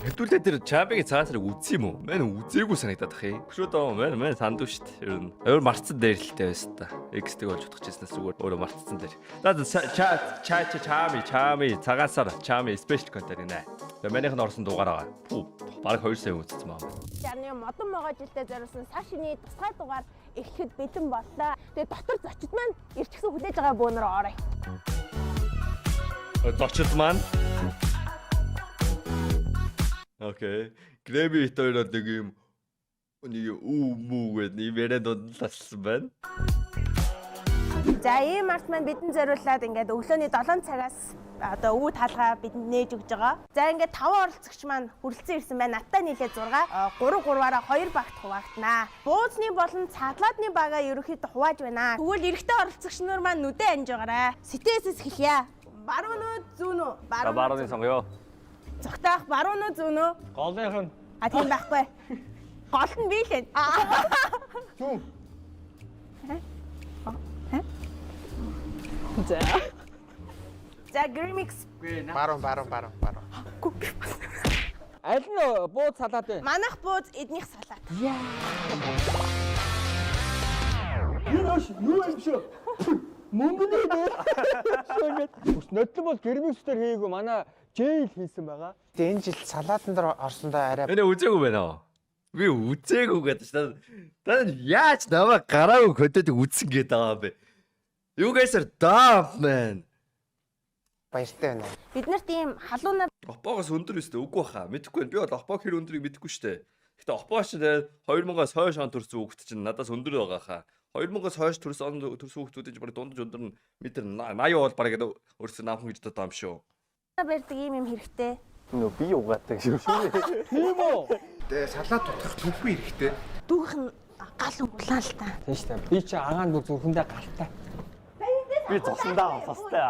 Хэдүүлээ тэр Чамигийн цагаан сарыг үзсэн юм уу? Мэн үзээгүй санагдаад ах юм. Хөшөөдөө мэн мэн сандуу шүү дээ. Ер нь өөр марцсан дээр л тэ байсан та. X-тэй болж утгах чийснээс зүгээр өөрөө марцсан дээр. За ча ча ча Чами Чами цагаан сар Чами special content гинэ. Тэгээ манийх нь орсон дугаар байгаа. Пүү, бараг 2 сая үзсэн маа. 60 модон могой жилдээ зориулсан сар шиний тусгай дугаар эхлэхэд бэлэн боллоо. Тэгээ дотор зочид маань ирчихсэн, хүлээж байгаа бөөнөр орё. Зочид маань. Okay. Грэми хит хоёроо нэг юм нэг үү мүү гэдэг нэг ярианд ундлаасан байна. За, ийм март маань бидэнд зориулаад ингээд өглөөний 7 цагаас одоо үү талгаа бидэнд нээж өгж байгаа. За, ингээд 5 оролцогч маань хүрэлцэн ирсэн байна. Надтай нийлээд 6 3 3-аараа 2 багт хуваагдана. Буузны болон цаатлаадны багаа ерөнхийдөө хувааж байна. Тэгвэл эрэгтэй оролцогч нар маань нүдэ анж байгаарай. Сэтээсээс эхэлье. Баруун уу, зүүн үү? За, барууны сонгоё. Цогтоох, баруун уу, зүүн үү? Голынх нь. А, тийм байхгүй. Гол нь би л энэ. Зүүн. За. За, Grimix. Баруун, баруун, баруун, баруун. Аль нь бууз, салаад вэ? Манах бууз, эднийх салат. Энэ өөш юу юм шүү? Мөнгөний дээр. Ингээд нодлон бол гэрмикс дээр хийгээгүй, манай Джейл хийсэн байгаа. Тэгээ энэ жил салаатан дээр орсондоо арай Миний үзээгүй байна уу? Би үзээгүй гэдэг чинь. Та яаж намайг гараагүй контент үзсэн гэдэг байгаа юм бэ? You guys are dumb, man. баяртай байна. Бид нарт ийм халуунаа Опоогоос өндөр өстэй үгүй баха. Мэдэхгүй байна. Би бол Опог хэр өндөрийг мэдэхгүй штэ. Гэтэ Опоо ч 2000-аас хойш он төрсэн хүүхэд чинь надаас өндөр байгаа хаа. 2000-аас хойш төрсэн он төрсэн хүүхдүүдийн чинь бараг дундаж өндөр нь метр 80 бол бараг өөрсдөө намхан гэж боддог юм шүү. барьдаг ийм юм хэрэгтэй. Нөө би угаатай шүү. Тийм үү? Тэгээ салаат тутах түвгүй хэрэгтэй. Дүүх нь гал өнгөлөө л та. Тийм шүү дээ. Би чи агаан бүр зүрхэндээ галтай. Би зосондоо хостой.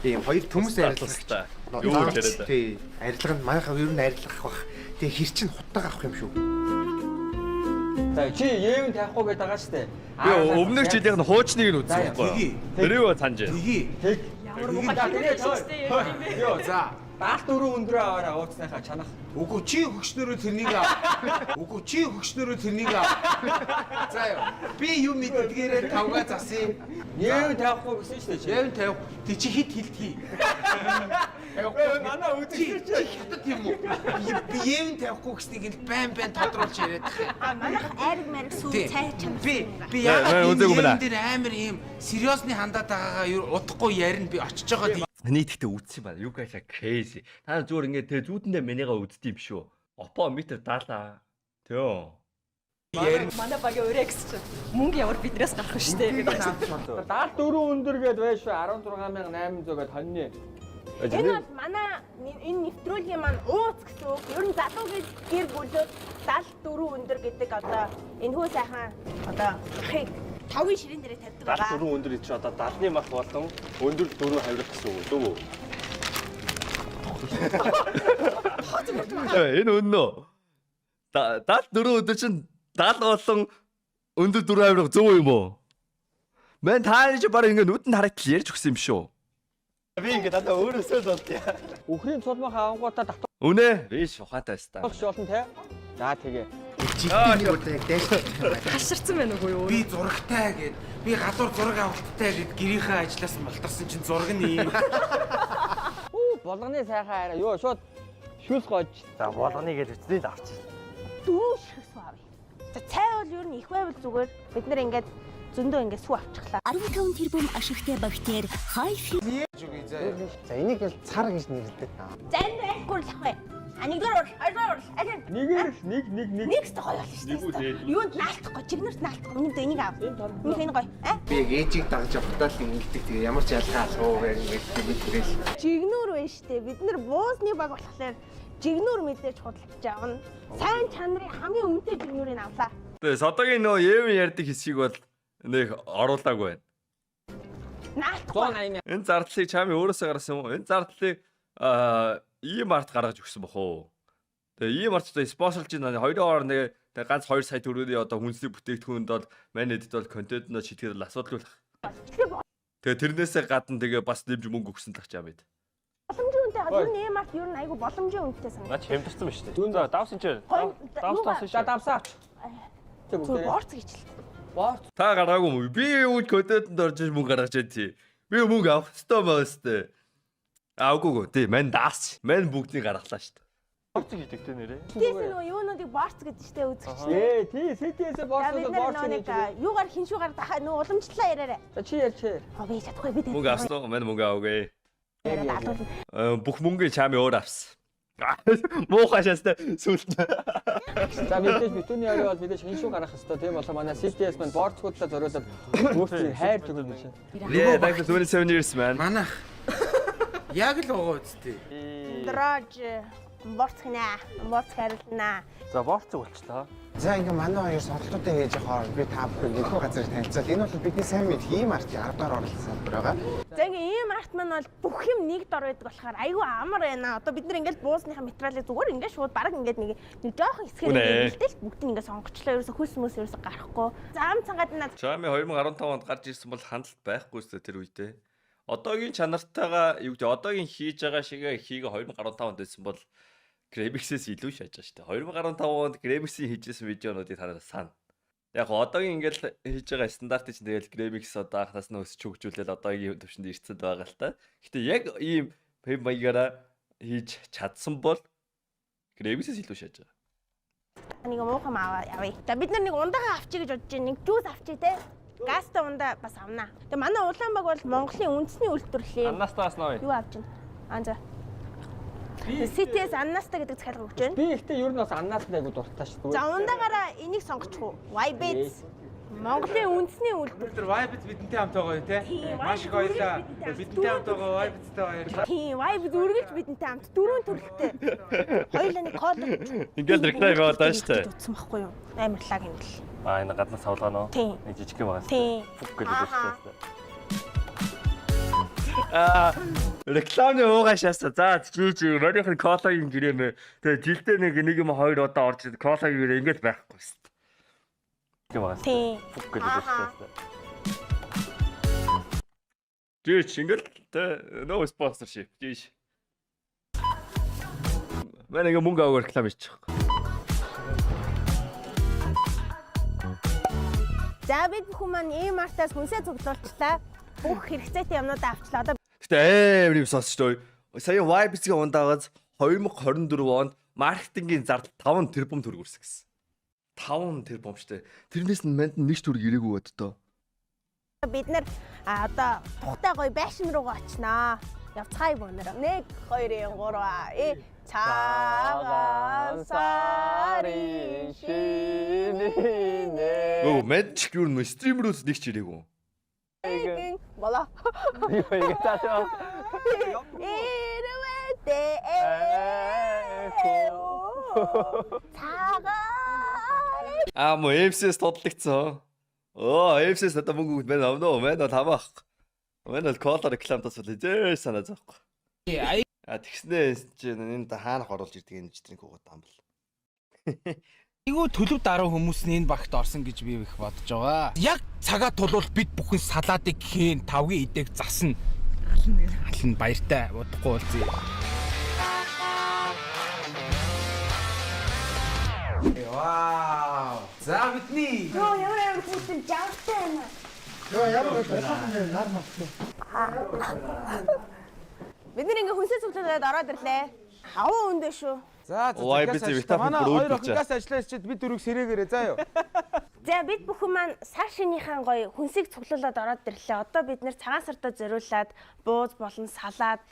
Тийм, хоёр төмөс арилгагч. Тустай. Юу гэж яриад. Тий, арилга нь манайхаа ер нь арилгах бах. Тэгээ хэр чин хуттаг авах юм шүү. За, чи Евэн тавихгүй гэдэг байгаа шүү дээ. Би өмнөх жилийнх нь хуучныг нь үзсэн байхгүй юу? Тгий. Тэрийг санаж байна. Тгий. Тэг. Ямар муухай хэрэгтэй юм бэ? Йоо, За. 74 өндрөө аваараа ууцныхаа чанах. Үгүй, чи хөгшнөрөө тэрнийг ав. Үгүй, чи хөгшнөрөө тэрнийг ав. За ёо. Би юм мэддгээрээ тавгаа засъя. Евэн тавихгүй гэсэн шүү дээ чи. Явн тавих. Тэг чи хит хилт хий. Өө, манай Чи үзэгч чи хятад юм уу? Би евн тавихгүй гэснийг л байн байн тодруулж яриад тах юм. А, манайх айраг мариг сүү Тий. цай чанар. Би Мэн яагаад үзээгүй энэ байна. юм дээр амар юм сериосны хандаад байгаагаа юу удахгүй ярина, би очиж байгаа. Нийт ихтэй үзсэн байна. You guys are crazy. Та зүгээр ингээд тэгээ зүүдэндээ минийгаа үздэг юм шүү. Опо метр 70. Төө. Ярина. Манай багийн өрөө гэсэн чинь мөнгө ямар биднээс гарах вэ штэ гэдэг. 74 өндөр гээд байж шүү, 16,800 гээд хоньны. Энэ бол манай энэ нэвтрүүлгийн маань ууц гэсэн үг. Ер нь залуу гэж гэр бүлүүд 74 өндөр гэдэг одоо энэ хүү сайхан одоо махыг тавын ширээн дээрээ тавьдаг байгаа. 74 өндөр чи одоо 70-ны мах болон өндөр дөрөв хавирах гэсэн үг үү? Энэ үнэн үү? 74 өндөр чинь 70 болон өндөр дөрөв хавирах зөв юм уу? Мэн та чи баг ингэ нүдэнд харагдтал ярьж өгсөн юм шүү. Би ингэ дандаа өөрөөсөө л болдъя. Үхрийн цулмах авангуудаа татварч Үнэ? Би ухаатай байста. болно те. За, тэгээ. Жилдээ нэг удаа яг дайшлах юм байна. Хаширсан байна уу юу? Би зурагтай гэд, би гадуур зураг авалттай гэд гэрийнхээ ажлаас малтарсан чинь зураг нь ийм. Хүү, болгоны сайхан арай. Юу, шууд шүс гоож. За, болгоныг л үцнийг л авчих. Дүүн шиг сүү авъя. За, цай бол ер нь их байвал зүгээр. Бид нэр ингээд зөндөө ингээд сүү авчихлаа. 15 тэрбум ашигтай бактери хай За, энийг л цар гэж нэрлэдэг. За, энэ байхгүй л ах бай. А, нэгдүгээр урал, хоёрдугаар урал. Аль нь? Нэгээр л нэг нэг нэг. Нэг ч гоё болно шүү дээ. Юунд наалтахгүй, чигнэрт наалтахгүй. Миний дөө энийг ав. Миний энэ гоё. А? Би яг ээжийг дагаж явахдаа л ингэдэг. Тэгээ ямар ч ялгаа алгуу яг ингэж би тэгэл. Жигнүүр байна штэ. Бид нар буузны баг болохоор жигнүүр мэдээж худалдаж авна. Сайн чанарын хамгийн үнэтэй жигнүүрийг авлаа. Тэгээ Содогийн нөө Евен ярьдаг хэсгийг бол нэг оруулаагүй байна. Наалтахгүй. 180. Энэ зардлыг Чами өөрөөсөө гаргасан юм уу? Энэ зардлыг аа ийм арт гаргаж өгсөн бох уу? Тэгээ ийм арт одоо спонсорлж байна. Хоёрын хооронд нэг тэгээ ганц 2 сая төгрөгийн одоо хүнсний бүтээгдэхүүнд бол манай эдд бол контент нь шийтгэл бол асуудалгүй л. Тэгээ тэрнээсээ гадна тэгээ бас нэмж мөнгө өгсөн л ах чам бид. Боломжийн үнэтэй Ер нь E-Mart ер нь айгу боломжийн үнэтэй санагдав. Наа чи хямдарсан ба шүү дээ. За давсан чи. Давс тавсан За шүү. давсаа авч. Тэг Зүгээр бүгдээрээ. борц хийчихлээ. Борц. Та гаргаагүй юм уу? Би юу контентэнд орж иж мөнгө гаргаж яа тий. Би мөнгө авах ёстой маа өстэй. Аа үгүй үгүй. Тий, мань даач. Мань бүгдийг гаргалаа шүү дээ. Борцог хийдэг те нэрээ. Тэгээс нөгөө юунуудыг борц гэдэг штэ үзэгч. Ээ тий CTS-ээ За борц бид бол нар борц нөгөө нэг хийж өгье. юугаар хиншүүгаар дахаа нөгөө уламжлалаа яриарай. За чи ярьч. Аа би чадахгүй би Мөнгө авсан уу? Мань мөнгө аваагүй. Яриад алуулна. Бүх мөнгийг чами өөр авсан. Муухай шаастай сүлд. За мэдээж битүүний орой бол мэдээж хиншүү гарах хэвээр тийм болохоор манай CTS маань борцгуудлаа зориулаад өөрсдийн хайр төгөл биш. Yeah, thank you 27 years, man. Манайх. Яг л байгаа үсттэй. Дрож борц гинэ. Борц хариулнаа. За борцог болчлаа. За ингээ манай хоёр сонголтуудаа хийж явах хооронд би та бүхэн нэгэн газар танилцвал энэ бол бидний сайн мэдх ийм артын 10 дахь оролцсон салбар байгаа. За ингээ ийм арт маань бол бүх юм нэг дор байдаг болохоор айгүй амар байна. Одоо бид нар ингээл буусныхаа материалыг зүгээр ингээ шууд бараг ингээд нэг нэг жоохон хэсгээр Үнэ. ингээ хэлтэл бүгд нь ингээ сонгочлоо. Ерөөсө хөлс мөс ерөөсө гарахгүй. За ам цангаад наа Чами 2015 онд гарч ирсэн бол хяналт байхгүй сте тэр үедээ. Одоогийн чанартайгаа юу гэдэг одоогийн хийж байгаа шигээ хийгээ 2015 онд байсан бол Gremix-ээс илүү шааж байгаа шүү дээ. 2015 онд Gremix-ийн хийжсэн видеонуудыг та нараа сана. Яг гоо одоогийн ингээл хийж байгаа стандартыг чинь тэгэл Gremix одоо анхнаас нь өсч хөгжүүлэл одоогийн төвшөнд ирсэн байгаа л та. Гэтэ яг ийм хэм маягаараа хийж чадсан бол Gremix-ээс илүү шааж байгаа. нэг муухан аваа явъя. За бид нар нэг ундаагаа авчий гэж бодож байна. Нэг жуус авчий те. Газтай ундаа бас авнаа. Тэгээ манай улаан баг бол Монголын үндэсний үйлдвэрлэлийн Аннастаас нөө. юу авч байна? Аа за. CTS Аннаста гэдэг захиалга өгч байна. Би ихтэй ер нь бас аннаас айгу дуртай шүү. За ундаагаараа энийг сонгочих уу? Ybits Монголын үндэсний үйлдвэрлэл. Тэр Vibes бидэнтэй хамт байгаа юу те? Тийм, Маш их Vibes баярлалаа. бидэнтэй хамт. Бидэнтэй хамт байгаа Vibes-тэй баярлалаа. Тийм, Vibes үргэлж бидэнтэй хамт дөрвөн төрөлтэй. Хоёулаа нэг кол. Ингээл реклам яваад байгаа шүү дээ. Утсан байхгүй юу? Амар лаг юм л. Аа энэ гаднаас савлгаа нөө. Тийм. Нэг жижиг юм байгаа. Тийм. Фүк гэдэг шүү дээ. Аа рекламны уугаа шаасан. За чи чи манийх нь колагийн гэрэмэ. Тэгээ жилдээ нэг нэг юм хоёр удаа орж ирдэг. Колагийн гэрээ ингээд байхгүй шүү дээ. Юм байгаа. Тийм. Фүк гэдэг шүү дээ. Жич ингээд тэ no sponsorship. Жич. Манай ингээ мөнгө авах реклам хийчих. За бид бүхэн маань E-Mart-аас хүнсээ цуглуулчлаа. Бүх хэрэгцээтэй юмнуудаа авчлаа. Одоо Гэтэ амар юм сонсч дөө. Сая Vibes-ийн ундаагаас 2024 онд маркетингийн зардал 5 тэрбум төгрөг үрсэн гэсэн. 5 тэрбум штэ. Тэрнээс нь манд нэг ч төгрөг ирээгүй бод доо. бид нар одоо тухтай гоё байшин руугаа очноо. Явцгаая бөөнөр. 1 2 3 э цагаан сарын шинэ Өө манд ч юу нэ стримерүүд нэг ч ирээгүй. нэгэн болоо. Юу ингэ цаашаа. Ирвэдэ цагаан Аа мо MC-с тодлогдсон. Оо MC-с надад мөнгө өгд мэн авна уу? Мэн бол хамаах. Мэн бол кола рекламтаас бол зээ санаа зовхгүй. А тэгснээ чи энэ хаанах оруулж ирдэг энэ житрийн хүүхэд амбал. Айгүй төлөв даруй хүмүүс нь энэ багт орсон гэж би их бодож байгаа. Яг цагаа тулвал бид бүхэн салаадыг хийн, тавгийн идээг засна. Ална. Ална баяртай удахгүй уулзъя. Вау. За бидний Йоо ямар амар хүүхдэн жавтай байна. Йоо ямар гоё нар мартсан. Бид нар ингээ хүнсээ цуглуулад ороод ирлээ. Аваа өндөө шүү. За за Ой, би газ ажиллаа. витамин Манай бүр хоёр үүдэлж охин газ ажиллаж чид бид дөрвийг сэрээгээрэй заа юу. За бид бүхэн маань сар шинийхэн гоё хүнсийг цуглуулад ороод ирлээ. Одоо бид нэр цагаан сартаа зориулаад бууз болон салаад,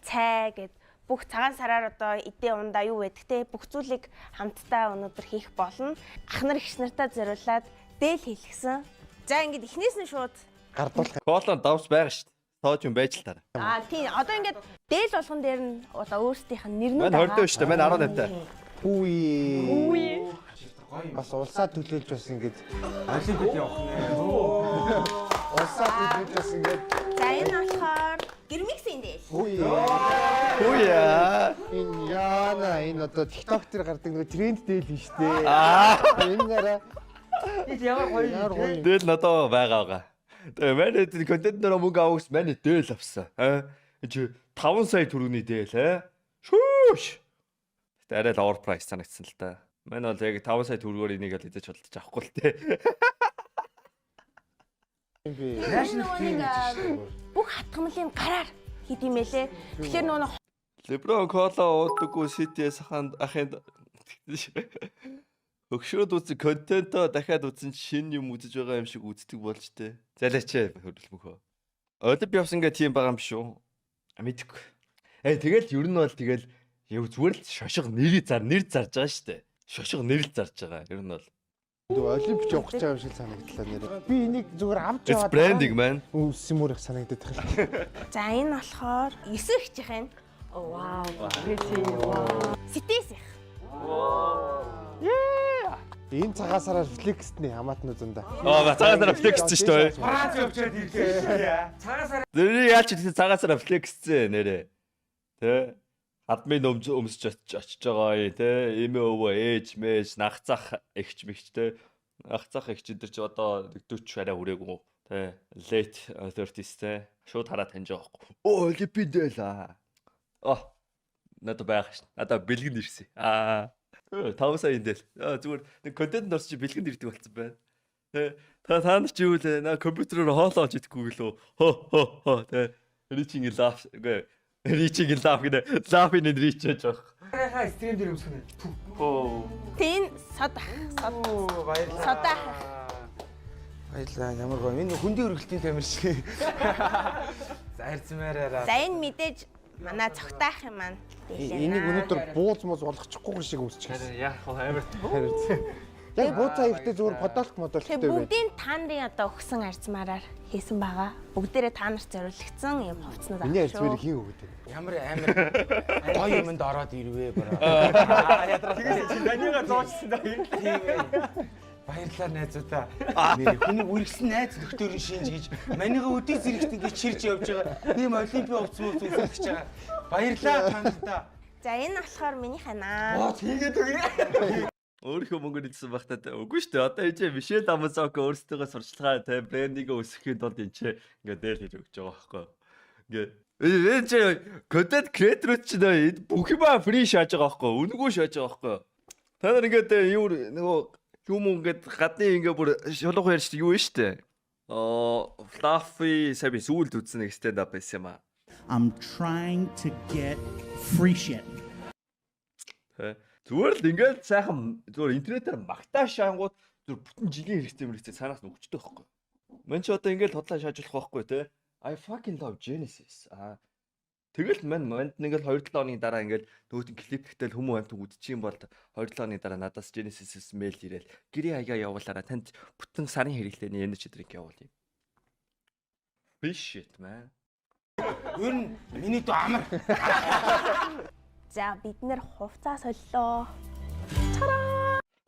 цай гэд бүх цагаан сараар одоо идэ ундаа юу байдаг те бүх зүйлийг хамтдаа өнөөдөр хийх болно. Ах нар эгч нартаа зориулаад дээл хийлгсэн. За ингээд эхнээс нь шууд Гардуулах. Кола давс байгаа шүү дээ. Тоож юм байж л таараа. Аа тийм одоо ингээд дээл болгон дээр нь одоо өөрсдийнх нь нэрнүүд Мань 22 шүү дээ. Мань 18 таа. Хүүе. Хүүе. Бас улсаа төлөөлж бас ингэж Олимпиад явах нэ. улсаа төлөөлж бас ингэж За энэ болохоор гэрмиксийн дээл. хүүе. Хүүя. Энэ яана энэ одоо TikTok дээр гардаг нөгөө тренд дээл нь шүү дээ. Аа. Энэ нараа Ямар гоё ямар гоё. Дээл надад байгаа байгаа. Тэгээ манай контентноор мөнгө авах гэсэн манай дээл авсан. Аа. Чи 5 сая төгрөгийн дээл аа. Шүүш. Гэтэ арай л overprice санагдсан л та. Мань бол яг 5 сая төгрөгөөр энийг л эзэж худалдаж авахгүй л те. Нөгөө нэг бүх хатгамлын гараар хийд юм байлээ. Тэгэхээр нөгөө нэг Леброн кола уудаггүй CTS аханд ахын хөгшрөөд үзсэн контентоо дахиад үзсэн чинь шинэ юм үзэж байгаа юм шиг үздэг болж тээ. Залаач хөрөлмөхөө. Олимп явсан гэх тийм байгаа юм шүү. А мэдэхгүй. Тэгэл ер нь бол тэгэл яв зүгээр л шошго нэрийг зар нэр зарж байгаа шүү дээ. Шошго нэр л зарж байгаа. Ер нь бол Нөгөө Олимпич явах гэж байгаа юм шиг санагдлаа нэрээ. Би энийг зүгээр авч It's яваад branding, man. Өмссөн мөр их санагдаад байна. За, энэ болохоор 9 ихчих юм. Вау. Pretty. Вау. Ситис их. Энэ цагаасаараа flex-ний хамаатнууд зундаа. Аа, цагаасаараа flex-сэн шүү дээ. Франц явчаад ирлээ. Цагаасаар Нэрээ яаж ч гэсэн цагаасаараа flex-сэн нэрээ. Тэ? Хадмын өмж өмсөж очиж байгаа юм те. Эмээ өвөө ээж мэж нагцах эгч мэгч те. Нагцах эгч өдр чи одоо 40 арай хүрээгүй те. Late 30s те. Шууд хараад таньж байгаа байхгүй. Оо, Олимпийн дээл аа. Аа. Надад байх шин. Надад бэлгэнд ирсэн. Аа. 5 сая дээл. Аа, зүгээр нэг контент орч чи бэлгэнд ирдэг болсон байна. Тэ. Та нар чи юу лээ? На компьютероор хоолоо олж идэхгүй гэлөө. Хо хо хо тэ. Reaching laugh үгүй. Reaching laugh гэнэ. Laugh in reach гэж байгаа. Хараа stream дээр өмсөх нэ. Хөө. Тэ, энэ сод ах. Сод. Оо, баярлалаа. Содаа ах. Баярлалаа. Ямар гоё. Энэ хөндийн өргөлтийн тамир шиг. За, хайрцмаараа. За, энэ мэдээж манай цогтаах юм маань. Энийг өнөөдөр бууз мууз болгочихгүй шиг өмсчих. Яг хоо амар. Яг бууз аяхтай зүгээр подолк Тэгээ модолктой байд. бүгдийн та нарын одоо өгсөн арзмаараар хийсэн байгаа. Бүгдээрээ та нарт зориулагдсан юм хувцснууд Миний авах арзмаарыг шүү. хин өгöd. Ямар амар гоё юмд ороод ирвэ bro. Тэгээс чи данигаа зоочсон да. Баярлалаа найзуудаа. Нэр хүний үргэсэн найз нөхдөөр нь шинж гэж маныга өдий зэрэгт ингэж чирж явж байгаа. Тийм олимпийн хувцас мууц өмсөх гэж байгаа. Баярлалаа танадаа. За, энэ болохоор миний ханаа. Оо, тэгээд өгье. Өөрийнхөө мөнгөөр идсэн байх та үгүй шүү дээ. Одоо энэ Мишель Амазонко өөрсдөө сурчлагаа те брендингээ өсгөхийн тулд энэ ч ингээд дээл хийж өгч байгаа байхгүй. Ингээд энэ чи контент creator чи нэ бүх юм free шааж байгаа байхгүй. Үнэгүй шааж байгаа байхгүй. Та нар ингээд юу нөгөө юм ингээд гадны ингээд бүр шулуухан ярьж юу вэ шүү дээ. Аа, Fluffy сая би сүүлд үзсэн нэг stand up байсан юм аа. I'm trying to get free shit. Тэ. Зүгээр л ингээд сайхан зүгээр интернетээр магтаа шаангууд зүгээр бүтэн жилийн хэрэгцээ мэрэгцээ цаанаас нь өгчдөг байхгүй. Мэн чи одоо ингээд худлаа шааж болох байхгүй те. I fucking love Genesis. Аа. Тэгэл мань манд нэг л 2-7 хоногийн дараа ингээд нөгөөтөн клип гэтэл хүмүүс амт үдчих юм бол 2-7 хоногийн дараа надаас Genesis-с мэйл ирээл гэрээ хаягаа явуулаараа танд бүтэн сарын хэрэглээний energy drink явуулъя. Fish shit, man. Ер нь миний дүү амар. За, бид нэр хувцас солилоо.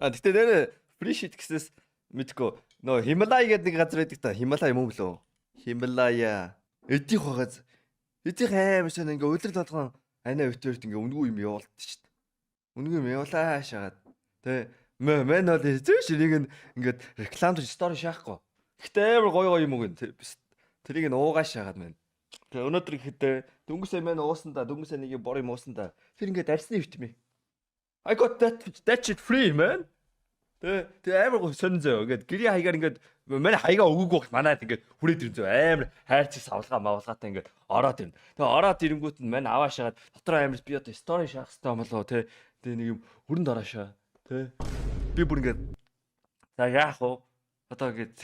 А, гэтээ нэрэ free shit гэснээс мэдгүй нөө Хималай гэдэг нэг газар байдаг та. Хималай юм уу лөө? Хималая. Эдийнх байгаз. Эдийнх амар сайн ингээ улирал болгон анаа өтөрт ингээ үнгүй юм явуулдаг шүү дээ. Үнгүй юм явуулаа шагаад. Тэ мэн бол зөөш нэг нь ингээд реклам дээр story шаахгүй. Гэтэ амар гоё гоё юм өгөн. Тэрийг нь уугаа шагаад мэн. Тэгээ өнөөдөр гэхэд дөнгөж сая мэн уусан да, дөнгөж сая нэг бор юм уусан да. Тэр ингээд арсны витамин. I got that shit free, man. Тэ тэгээ амар гоё сонин зөө. Ингээд гэрийн хаягаар ингээд манай хаягаа өгөөгүй багт манайд ингээд хүрээд ирэн зөө. Амар хайрцаг савлгаа мавлгаатай ингээд ороод ирнэ. Тэгээ ороод ирэнгүүт нь мань аваа шагаад дотор амар би одоо story шаах хэрэгтэй юм болоо тэ. Тэгээ нэг юм хүрэн дороо шаа. Тэ. Би бүр ингээд за яах вэ? Одоо ингээд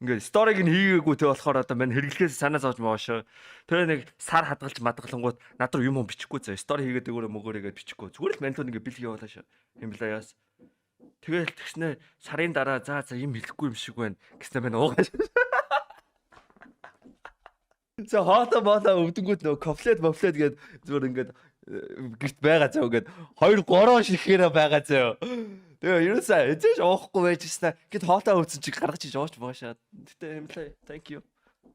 ингээд story-г нь хийгээгүй тэ болохоор одоо мань хэрэглэхээс санаа зовж маашаа. Тэгээ нэг сар хадгалж мадгалангууд над руу юм юм бичихгүй зөө. Story хийгээд өгөөрэ мөгөөрэ гэж бичихгүй. Зүгээр л мань руу ингээд бэлэг явуулаа шаа. Химлаяас. Тэгэл тэгснэ сарын дараа за юм хэлэхгүй юм шиг байна гэснээр мань уугаа. За, хоолой моолой өвдөнгүүд нөгөө кофлет мофлет гээд зүгээр ингээд гэрт байгаа зөө ингээд 2 3 ширэхээрээ байгаа зөө. Тэгээ ерөөсөө эзэж уухгүй байж гиснэ. Гэт хоолой өвдсөн чи гаргаж иж ууч боошаа. Гэтэ хэмлээ. Thank you.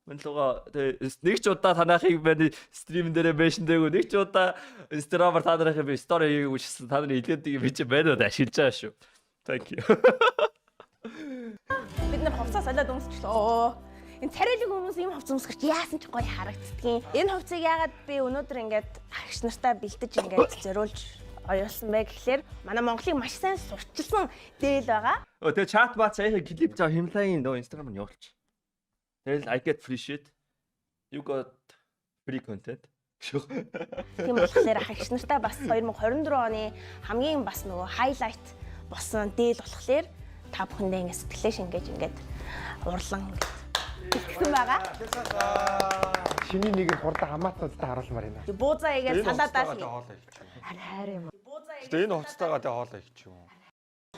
Мэн луга тэгээ нэг ч удаа танахыг байна stream дээрээ mention дээгүй, нэг ч удаа Instagram-аар та нарыг би story хийгээгүй чсэн та нарын илгээдэг би чи байна уу ашиглаж байгаа шүү. Thank you. Бид нар хувцас солиод өмсчлөө. Энэ царайлаг хүмүүс ийм хувцас өмсгөж яасан ч гоё харагддгийн. Энэ хувцсыг яагаад би өнөөдөр ингээд агш нартаа бэлтэж ингээд зориулж оюулсан бэ гэхлээр манай Монголыг маш сайн сурчилсан дээл байгаа. Өө тэгээ чат бат сая клип заа Химлайн нөө Instagram нь явуулчих. Тэгэл I get free shit. You got free content. Тийм болохоор ах эгч нартаа бас 2024 оны хамгийн бас нөгөө хайлайт болсон дээл болохоор та бүхэндээ ингээд сэтгэлээ шингээж ингээд урлан ингээд бэлтгэсэн байгаа. Шиний нэг нь хурдан хамаатнуудтай харуулмаар байна. Буузаа игээд салаадаа л. Харин хайр юм. Гэтэ энэ хувцастайгаа тэ хоолоо хийчих юм.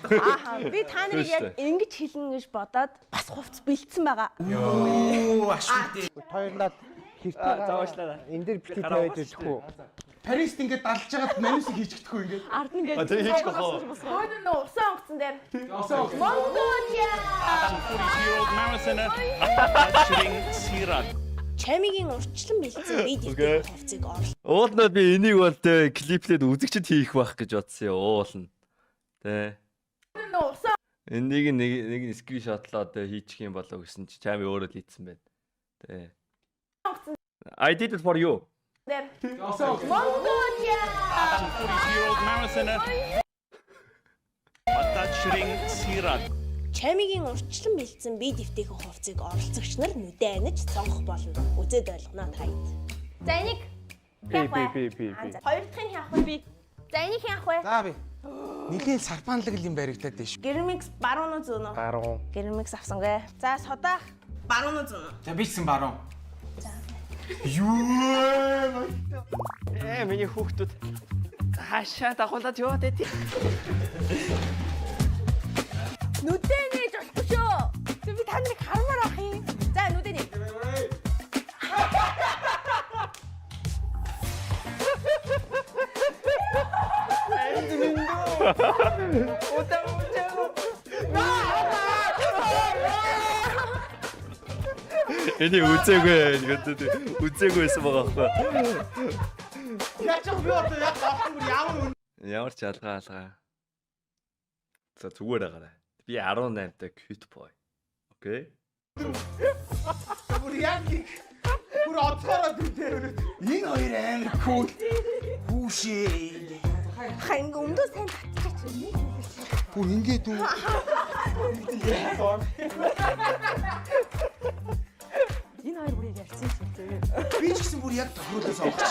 Ааха би та нарыг яг ингэж хэлнэ гэж бодоод бас хувц бэлдсэн байгаа. Юу ашгүй. Хоёрлаад хэртээ Заавчлаа. Энэ дээр бити тавиад идэх үү? Парист ингээд далж байгаад манусыг хийчихдэхгүй ингээд. Ард нь ингээд Тэр хийчих бохоо. Хойд нь усан онгоцон дээр. Усан онгоц. Монголиа. 40-year-old marathoner Chiring Sirat. Чамигийн урьдчилан бэлдсэн бид ихтэй хувцыг орлоо. Уулнаа би энийг бол тэ клиплээд үзэгчд хийх байх гэж бодсон юм уулна. Тэ. Усан Энийг нэг нэг нь скриншотлоод тэ хийчих юм болоо гэсэн чи чами өөрөө л хийцэн байна. Тэ. I did it for you. дээр. Усан онгоц. Монголиа. 40-year-old marathoner Chiring Sirat. Чамигийн урьдчилан бэлдсэн бие дэвтэйхэн хувцыг оролцогч нар нүдэ аниж сонгох болно. Үзээд ойлгоно та хэд. За энийг Би би би би би. Хоёр дахь нь яах вэ би? За энийг яах вэ? За би. Нилийн сарпаанлаг юм баригдаад байна шүү. Гэрмикс баруун уу зүүн үү? Баруун. Гэрмикс авсангүй. За судаах баруун уу зүүн үү? За би ч гэсэн баруун. Ээ миний хүүхдүүд хаашаа дагуулад яваад байт. Нүдэ нээж болохгүй шүү. Тэг би та нарыг хармаар байх юм. За нүдэ нээ. Энийг үзээгүй ингээд үзээгүй байсан байгаа байхгүй. Яаж би одоо яг голхон бүр ямар үн. Ямар ч ялгаа алгаа. За зүгээр агараа. Би 18 та cute boy. Окей. Бүр яг бүр оцгоороо дүнтэй өрөөд. Энэ хоёр амар кул. Хүүшээ. Ха ингээ өмдөө сайн татчихаач. Бүр ингээд үү. Энэ хоёр бүрийг ярьсан ч юм тий. Би ч гэсэн бүр яг тохируулаас авах.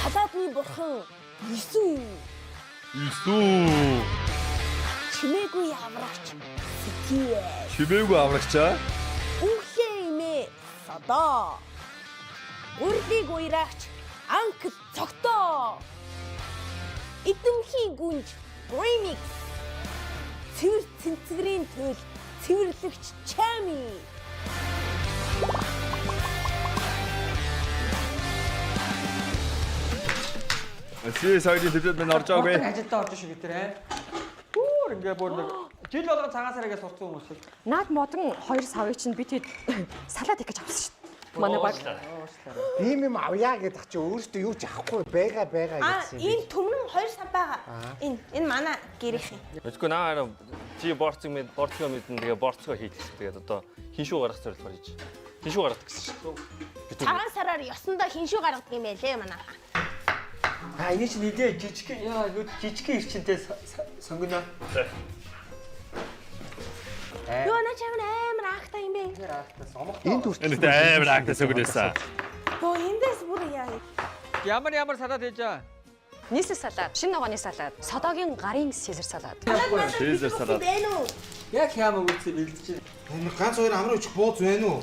Салаадны бурхан Иесүү. Иесүү. Чимээгүй аврагч Сэтиэ. Чимээгүй аврагчаа. Үнхлээ имээ содоо. Урдыг уйраагч Анкл цогтоо. Эдэмхий гүнж remix. Цэвэр цэнцгэрийн туйл цэвэрлэгч Чами. Си саяны төвдөд минь орж байгаагүй. Ажилдаа орж шүү бид нэ. Бүр ингээ бүр нэг жил болгон цагаан саргаа сурцсан хүмүүс шиг. Наад модон хоёр савыг чинь би тэд салаад их гэж авсан шүү дээ. Манай баг. Ийм юм авъя гэдэг чи өөртөө юу ч авахгүй байгаа байгаа А гэсэн юм. энэ төмрөн хоёр сав байгаа. Энэ энэ манай гэрийнх юм. Мэдгүй наа чи борцог мэд борцгоо мэдэн тэгээ борцгоо хийчихсэн. Тэгээд одоо хиншүү гаргах зорилгоор хийж. Хиншүү гаргадаг гэсэн шүү. Цагаан сараар ёсондоо хиншүү гаргадаг юм байлээ манайха. А энэ чинь нилээ жижиг яа юу жижиг ирчэнтэй сонгоно. Юу наа чамар амар аахтай юм бэ? Энд хүртэл Энэ амар агтаа сөгнөөсөн. Йоо эндээс бүр яа. Ямар ямар салаад хийж байгаа. Нийслэл салаад, шинэ ногооны салаад, содогийн гарын сизер салаад. Сизер салаад. Бэ нү? Яг хяама үгүй бэлдэж байна. Ганц хоёр амар өчих бууз байна уу?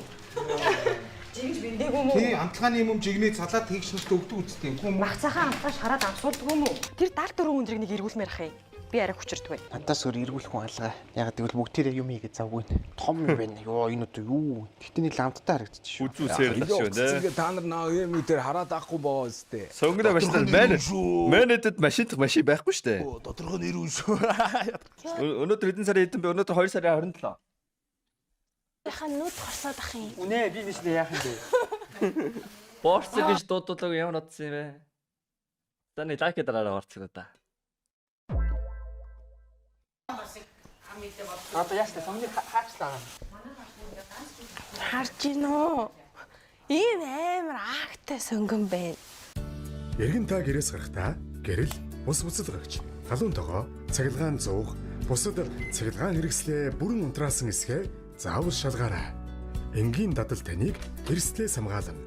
Жигж бэлдээгүй юм уу? Тий, амтлагын юм жигнээ салаад тэгш нарт өгдөг үсттэй юм. Мах цахаа амтлаа шараад амсуулдгүй юм уу? Тэр 74 өндрийг нэг эргүүлмээр ах юм. Би арай хүчирдэг бай. Надаас өөр эргүүлэх хүн алгаа. Яг гэвэл бүгдээрээ юм хийгээд завгүй. Том юм байна. Йоо энэ одоо юу? Тэгтээ нэг ламттай харагдчих шүү. Үзүүсээр л шүү нэ. Та нар наа юм уу дээр хараад авахгүй боо үстэй. Сонгоно машин мэн. Мэнэдэд машин машин байхгүй шүү дээ. Тодорхой нэр үү шүү. Өнөөдөр хэдэн сарын хэдэн бэ? Өнөөдөр 2 сарын 27. Яхаа нүд хорсоод ах юм. Үнэ би нэшлээ яах юм бэ? Борцог гэж дуудуулаг ямар одсон юм бэ? За нэг лайк дараарай борцог да. Одоо яаш та сонгоны хаачлаа. Харж гин үү? Ийм амар аагтай сонгон байна. Эргэн та гэрээс гарахдаа гэрэл, ус буцалгагч, халуун тогоо, цахилгаан зуух, бусад цахилгаан хэрэгслээ бүрэн унтраасан эсхээ заавал шалгаарай. Энгийн дадал таныг эрсдлээс хамгаална.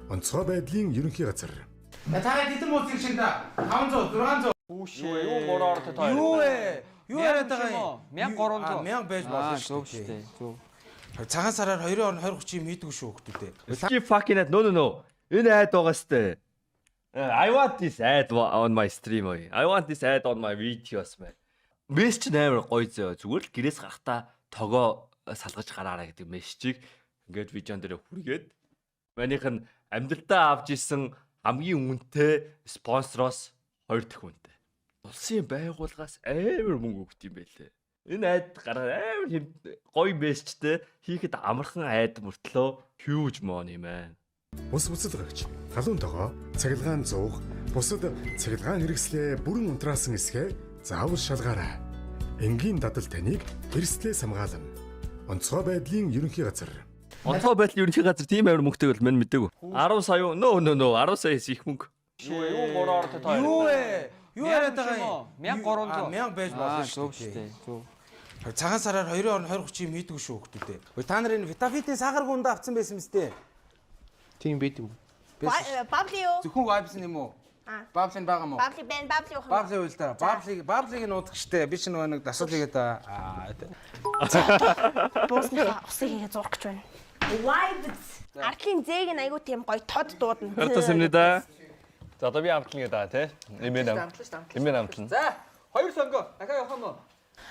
Онцгой байдлын ерөнхий газар. Та хэдэн мууцыг шиг да? 500, 600. Юу юу мураар та Юу вэ? Юу яриад байгаа юм? 1300. 1000 байж болно шүү дээ. Зөв. Цагаан сараар 2-ын орно 20 30 юм хийдэггүй шүү хүмүүдээ. Skip fucking ad. No no no. Энэ ad байгаа сте. I want this ad on my stream. Ой. I want this ad on my videos man. Мессеж нь амар гоё зөө. Зүгээр л гэрээс гарахдаа тогоо салгаж гараарай гэдэг мессежийг ингээд видеон дээр хүргээд манийх нь амьдралдаа авч исэн хамгийн үнэтэй спонсороос хоёр дахь үнэтэй. Улсын байгууллагаас амар мөнгө өгд юм байлээ. Энэ ad гараад амар гоё мессежтэй хийхэд амархан ad мөртлөө huge money man. Ус буцалгагч, халуун тогоо, цахилгаан зуух, бусад цахилгаан хэрэгслээ бүрэн унтраасан эсхээ заавал шалгаарай. Энгийн дадал таныг эрсдлээс хамгаална. Онцгой байдлын ерөнхий газар. Онцгой байдлын ерөнхий газар тийм амар мөнгөтэй бол мань мэдээгүй. 10 сая юу? No no no 10 саяас их мөнгө. Юу юу мураар та Юу вэ? Юу яриад байгаа юм? 1300. 1000 байж болно шүү дээ. Зөв. Цагаан сараар 2-ын орно 20 30 юм хийдэггүй шүү хүмүүдээ. Та нар энэ Витафитийн сахар гундаа авсан байсан мэт дээ. Тийм байт юм. Бабли юу? Зөвхөн vibes юм уу? Бабли байгаа мó? Бабли байна, бабли уух юм. Бабли уйл та. Баблиг нь уудах штэ. Би ч нөгөө нэг дасгал хийгээд аа. Буусныхаа усыг хийгээ зурх гэж байна. Vibes. Артлын зээг нь айгуу тийм гоё тод дуудана. Хартасэмнэ да. За одоо би амтлна гэдэг аа тий. Эмээ нам. Эмээ намтлна. За, хоёр сонгоо. Дахиад явах юм уу?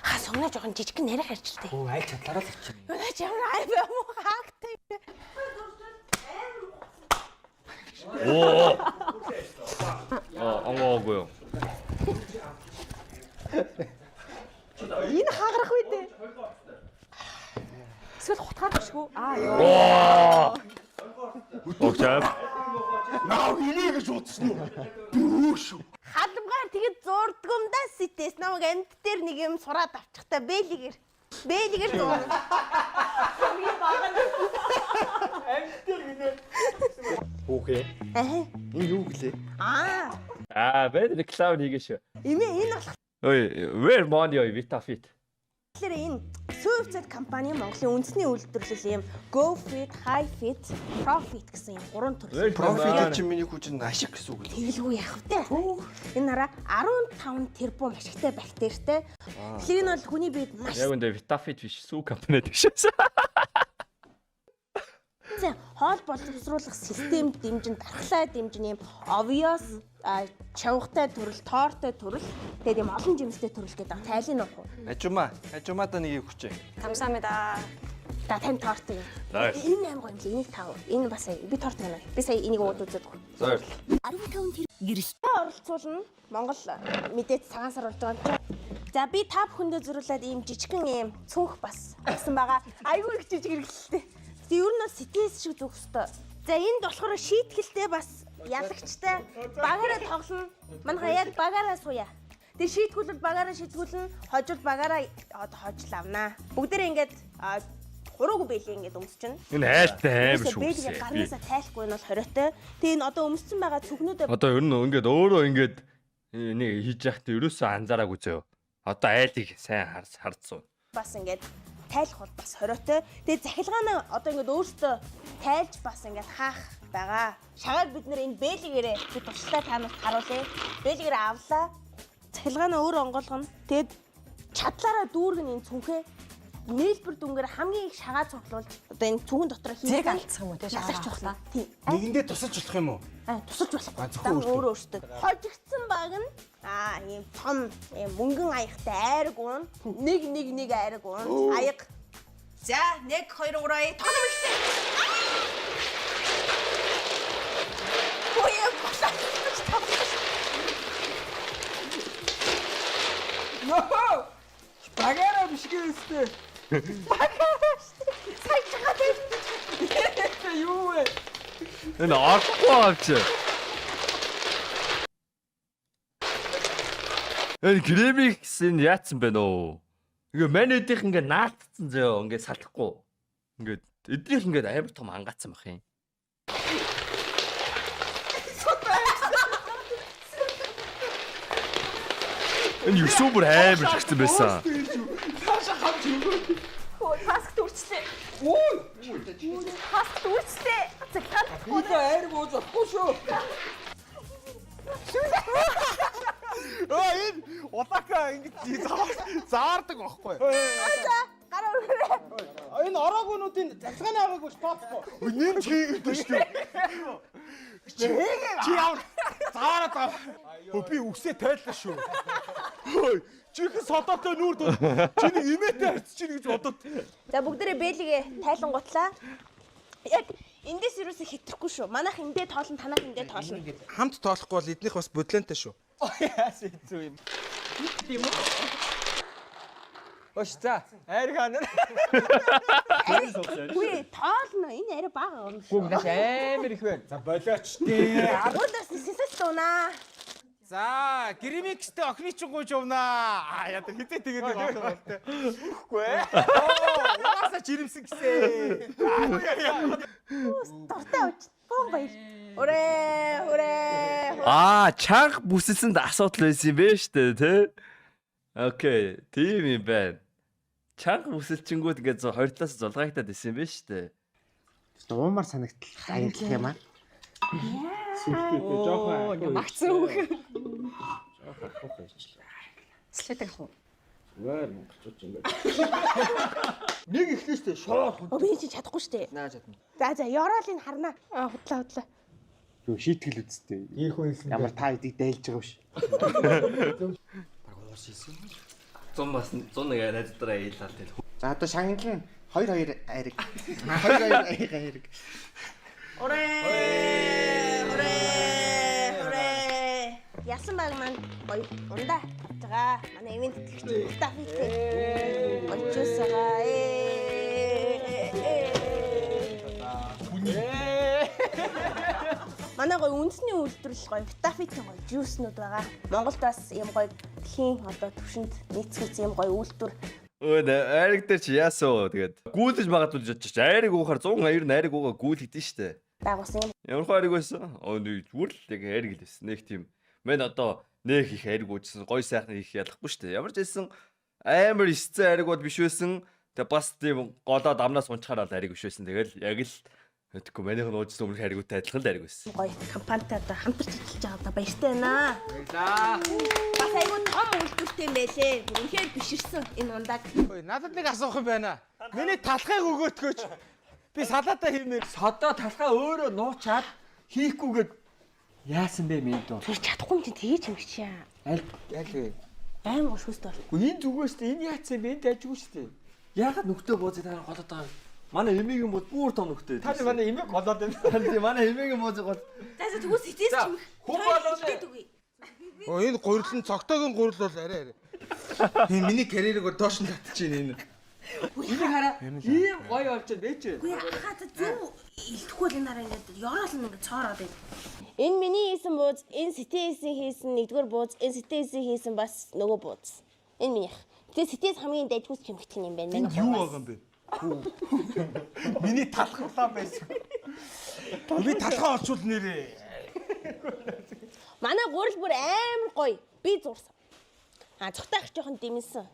Ха сонгоо жоохон жижигхэн нарийн харжилттай. Өө, аль чадлаараа л авчих. Юу ч ямар ай юм уу хаагтай. Оо. Оо, онгоогүй юу. Энэ хагарах үү дээ. Эсвэл хутгаар бишгүй. Аа ёо. Огчаа. Наа инээ гэж утсан уу? Би өөр шүү. Халамгаар тэгэд зурдгум да ситэс намайг амьд дээр нэг юм сураад авчихта бэлигээр. Бэлигээр зурна. Хүүхээ. Аа. Энэ юу гэлээ? Аа. Аа, бэд реклам хийгээ шүү. Эмээ энэ болохоор Ой, where money ой Vitafit. энэ Сүйвцэд компани Монголын үндэсний үйлдвэрлэл юм Go Fit, High Fit, Profit гэсэн юм гурван төрөл. Профит чинь миний хүчин ашиг гэсэн үг л. Тэгэлгүй яах вэ? Энэ нараа 15 тэрбум ашигтай бактеритай. Тэгэхээр энэ бол хүний биед маш Яг үндэ Vitafit биш, сүү компани биш. сайн хоол боловсруулах систем дэмжин, дархлаа дэмжин юм obvious чавгатай төрөл, тоортой төрөл, тэгээд юм олон жимстэй төрөл гэдэг. Тайлын нуух уу? Ажумаа. Ажумаа та нэг хүчээ. Камсамида. За тань торт юм. Nice. Энэ аим гоё юм лээ. Энийг тав. Энэ бас сая. Би торт гэнэ. Би сая энийг ууд үзээд өгөх. За баярлалаа. 15 тэр гэрэл Оролцуулна. Монгол мэдээд цагаан сар болж байгаа юм чи. За би та бүхэндээ зориулаад ийм жижигхэн ийм цүнх бас авсан байгаа. Айгүй их жижиг хэрэглэлтэй. Тэгээ ер нь бол ситээс шиг зүг өстой. За энд болохоор шийтгэлтэй бас ялагчтай багаараа тоглоно. Манайха яг багаараа сууя. Тэгээ шийтгүүлвэл багаараа шийтгүүлнэ, хожил багаараа одоо хожил авнаа. Бүгдээрээ ингээд хуруугүй бэлээ ингээд өмсчихнэ. Энэ айлтай амар шүү. Бэлгээ гарнаасаа тайлахгүй нь бол хориотой. Тэгээ энэ одоо өмссөн байгаа цүнхнүүдээ Одоо ер нь ингээд өөрөө ингээд нэг хийж яхад ерөөсөө анзаараагүй зөө. Одоо айлыг сайн хардсан. бас ингээд тайлах бол бас хориотой. Тэгээ захилгаанаа одоо ингээд өөртөө тайлж бас ингээд хаах байгаа. Шагааг бид нэр энэ бэлгээрээ би туршлаа та нарт харуулъя. Бэлгээрээ авлаа. Захилгаанаа өөр онгойлгоно. Тэгээд чадлаараа дүүргэн энэ цүнхээ нийлбэр дүнгээр хамгийн их шагаа цуглуулж одоо энэ цүнхэн дотор хийх Зэрэг алдсах юм уу те шагаа ялагч авахлаа. болно. Тийм. Нэгэндээ тусалж болох юм уу? Аа тусалж болохгүй. А, зөвхөн Дан өөртөө. өөрөө өөртөө. Хожигдсан баг нь ийм том ийм мөнгөн аягтай айраг уун. Нэг нэг нэг айраг уун. Аяг. За 1 2 3 аяг тоглоом эхэлсэн. Үе болоо. Нөө! Багаараа биш гэвэстэй. Сая чагаад байв. Юу вэ? Энэ орохгүй авч. Энэ кремикс энэ яатсан бэ нөө? Ингээ манайдийнх ингээ наалтцсан зөө ингээ салахгүй. Ингээ эднийх ингээ амар том ангаацсан бах юм. Энэ юусуу бүр амар жигцэн байсан. Таашаа хамт өгөө. Хөө таск дүрчлээ. Ой. Таск дүрчлээ. Цэглэн. Хөлөө айр бууз болохгүй шүү. Өө энэ улаака ингэж заардаг байхгүй. Гараа өргөрөө. Энэ ороогуунуудын цахилгааны аргагүй ш тооцохгүй. Нэмж хийгээд шүү дээ. Чи чи ямар заараа заа. Хөө би үсээ тайллаа шүү. Хөөе жинхэнэ содоотой нүүр дуу. Чи нэг имээтэй харьцаж чинь гэж бодод. За бүгдээрээ бэлгээ тайлангуутлаа. Яг эндээс юусоо хэтрэхгүй шүү. Манайх эндээ тоолно, танах эндээ тоолно. Хамт тоолохгүй бол эднийх бас бодлонтой шүү. Яасан хэцүү юм. Тийм үү? Ош за айр хаана. Үгүй тоолно. Энэ арай бага юм шүү. Гүг нааш амар их байна. За болооч дээ. Уулаас сенсац дуунаа. За, гримикстэй охины чинь гуйж явнаа. Аа яа тэр хизээ тэгээд нэг охин болтой. Үхгүй ээ. Угаасаа жирэмсэн гэсэн. Дуртай ууч. Бом баяр. Үрээ, үрээ. Аа, чанга бүсэлсэнд асуудал байсан юм бэ штэ, тэ? Окей, тийм юм байна. Чанга бүсэлчингүүд ингээд хоёр талаас зулгаагтаад байсан юм бэ штэ. Уумар санагдлах аяглах юм аа. Жоохон магцсан үг. Слэдэг ах уу? Нэг эхлэн штэ шууд Оо би чи чадахгүй штэ. наа чадна. За за, ёроолыг харна. Аа худлаа худлаа. Юу шийтгэл үсттэй. Ийх хүн хэлсэн. Ямар та хэдийг дайлж байгаа биш. 100 бас 101 найзуудаараа аялал тэл. За одоо шагналан 2 2 айраг. 2 2 айраг айраг. Үрээ, үрээ, үрээ. Ясан баг маань гоё ундаа авч байгаа. Манай ивент тэтгэгч Мустафитэй. Гоё жуусгаа. Ээ. Манай гоё үндэсний үйлдвэрлэл гоё Витафитийн гоё жуснууд байгаа. Монголд бас ийм гоё дэлхийн одоо түвшинд нийцгийц ийм гоё үйлдвэр Өө айраг дээр чи яасан вэ? Тэгээд гүйлж магадгүй гэж бодчих чи. Айраг уухаар 190 айраг уугаа гүйл гэдэг штэ. байгуулсан юм. Ямар хөө айраг байсан? Оо нэг зүгээр л яг айраг л байсан. Нэг тийм. Мэн одоо нэг их айраг уужсан гоё сайхан их ялахгүй штэ. Ямар ч байсан амар исцэн айраг бол биш байсан. Тэгээ бас тийм голоод амнаас унчхаар бол айраг биш байсан. Тэгэл яг л тэгэхгүй манийх нь уужсан өмнөх айрагуудтай адилхан л айраг байсан. Гоё компанитай одоо хамтарч ажиллаж байгаа одоо баяртай байна. Баярлаа. Бас айгүй том үйлдвэртэй юм байлээ. Үнэхээр биширсэн энэ ундааг. Ой, надад нэг асуух юм байна. Миний талхыг өгөөтгөөч. Би салаатаа хиймээр. Содоо талхаа өөрөө нуучаад хийхгүйгээд яасан бэ минь дөө. Тэр чадахгүй юм чинь тгийч юм чи яа. Аль аль вэ? Байн гоо шүүст бол. Үгүй энэ зүгээр штэ энэ яатсан бэ? Энэ дайжгүй штэ. Яагаад нүхтэй бууз та нар голоод байгаа юм? Манай эмээгийн бууз бүр том нүхтэй. Та нар манай эмээг голоод байна. Тийм манай эмээгийн буузыг гол. За за тэгвэл сэтээс За, чимэх. хүн болгоно. Өө энэ гурил нь цогтойгийн гурил бол арай арай. Энэ миний карьерийг бол доош нь татчих чинь энэ. Энийг хараа ийм гоё олчод бэ чи. Үгүй ахаа за зөв илдэхгүй л энэ хараа ингээд ёроол нь ингээд цоороод байна. Энэ миний хийсэн бууз, энэ сэтээсийн хийсэн нэгдүгээр бууз, энэ сэтээсийн хийсэн бас нөгөө бууз. Энэ минийх. Тэгээ сэтээс хамгийн дайжгүйс чимэгдэх юм байна. Энэ юу байгаа юм бэ? Миний талх улаан байсан. Би талхаа олчвол нэрээ. Манай гурил бүр амар гоё. Би зурсан. А цогтойх жоохон дэмэнсэн.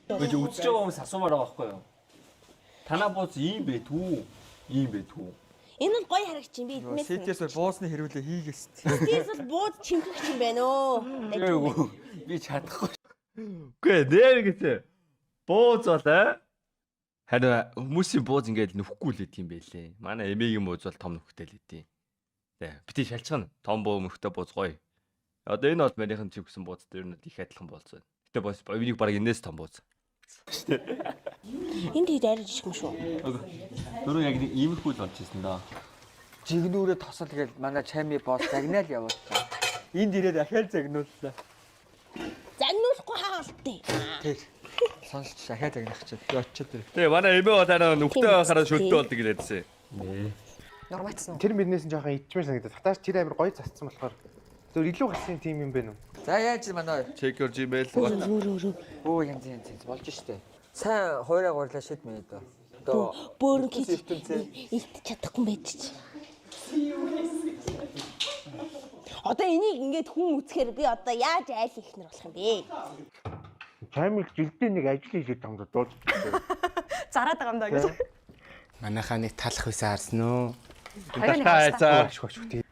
Гэж үзэж байгаа хүмүүс асуумаар байгаа байхгүй юу? Танаа бууз ийм бэ түү? Ийм бэ түү? Энэ бол гоё харагч юм би идмээс. Сэтээс бол буусны хэрүүлээ хийгээс. Сэтээс бол бууз чимхэх юм байна өө. Үгүй би чадахгүй. Үгүй нэр гэсэн. Бууз бол аа. Харин хүмүүсийн бууз ингээд нүхгүй л идэм байлээ. Манай эмээгийн бууз бол том нүхтэй л идэм. Тэ бити шалчгаана. Том буу мөхтэй бууз гоё. Одоо энэ бол манийхэн чимхсэн бууз дээр нь их адилхан бууз байна. Гэтэ бос энийг баг энэс том бууз. Энэ тэгэд арай жижиг юм шүү. Дөрөв яг нэг иймэрхүү л болж ирсэн даа. Жигнүүрээ тосол гээл манай чайми босс загнаал явууллаа. Энд ирээд ахаал загнууллаа. Загнуулахгүй хаалт. Тэр сонсч ахаал загнах чинь. Би очиод тэр. Тэгээ манай эмээ бол хараа нүхтэй байхаараа шөлтөө болдог гэж хэлсэн. Нормацсан уу? Тэр мөрнээс нь жоохон ичмэр санагдаад. Татаач тэр амар гоё засцсан болохоор зөв илүү гарсан тим юм бэ нү. За яаж манай Check your Gmail. Өө янз янз янз болж штэ. Сайн хуурай гурлаа шид мэй дөө. Одоо Бөөрн хийж илт чадахгүй байж чи. Одоо энийг ингээд хүн үзэхээр би одоо яаж айл ихнэр болох юм бэ? Чамиг жилдээ нэг ажил хийгээд там дууж. Зараад байгаа юм даа гэж. Манайхаа нэг талах байсан харсан уу? Хоёр нэг харсан. Ашгүй ашгүй.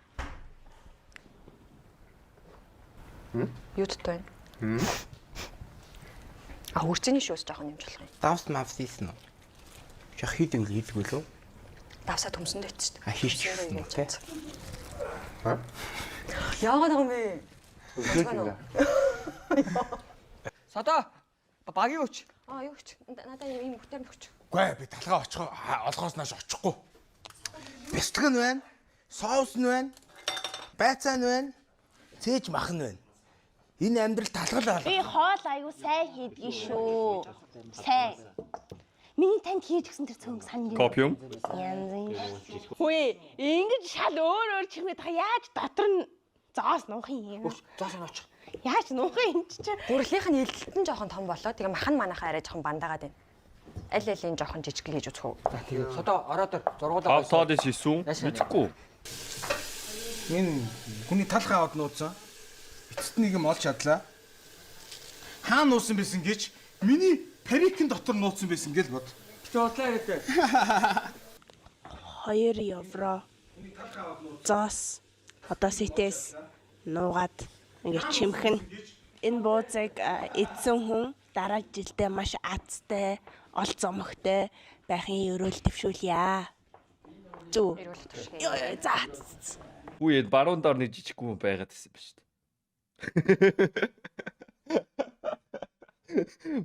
Юу дутуу байна? А хөрцөний шүүс жоохон нэмж болох юм. Давс мавс хийсэн үү? Жох хийдэг л хийдэг лөө. Давсаа төмсөндөө ичсэн шүү дээ. А хийчихсэн үү те? Яагаад байгаа юм бэ? Содоо багийн хүч. Аа юу ч надаа ийм хөтөр нөхч. Үгүй би талгаа очих олгоос нааш очихгүй. Бяцлаг нь байна. Соус нь байна. Байцаа нь байна. Цээж мах нь байна. Энэ амьдрал талгал алга. Би хоол аюу сайн хийдгий шүү. Сайн. Миний танд хийж гисэн тэр цөөнг санаж байна. Копиум. Янз юм. Хөөе, ингэж шал өөр өөр чихмээ та яаж дотор нь зоос нуух юм? Зоос нуучих. Яаж нуух юм чи? Гурлынх нь элдэлт нь жоохон том болоо. Тэгээ мах нь манайхаа арай жоохон бандаагаад байна. Аль алийн жоохон жижиг хийж үзэх үү? За тэгээ. Содоо ороод ир зургуулаа. Тав тоодын шисүүн мэдэхгүй. Энэ хүний талхаа аваад нууцсан. Эцэст нэг юм олж чадлаа. Хаана нуусан байсан гэж миний парикын дотор нууцсан байсан гэл бод. Гэтэ бодлоо яриад. 2 евро. Зоос одоо сэтээс нуугаад ингээд чимхэн. Энэ буузыг эдсэн хүн дараа жилдээ маш азтай, ол зомогтой байхын өрөөл дэвшүүлье. Зү. Йоо ёо, за. Үгүй энэ баруун доор нэг жижиг хүн байгаад байсан ба шүү дээ.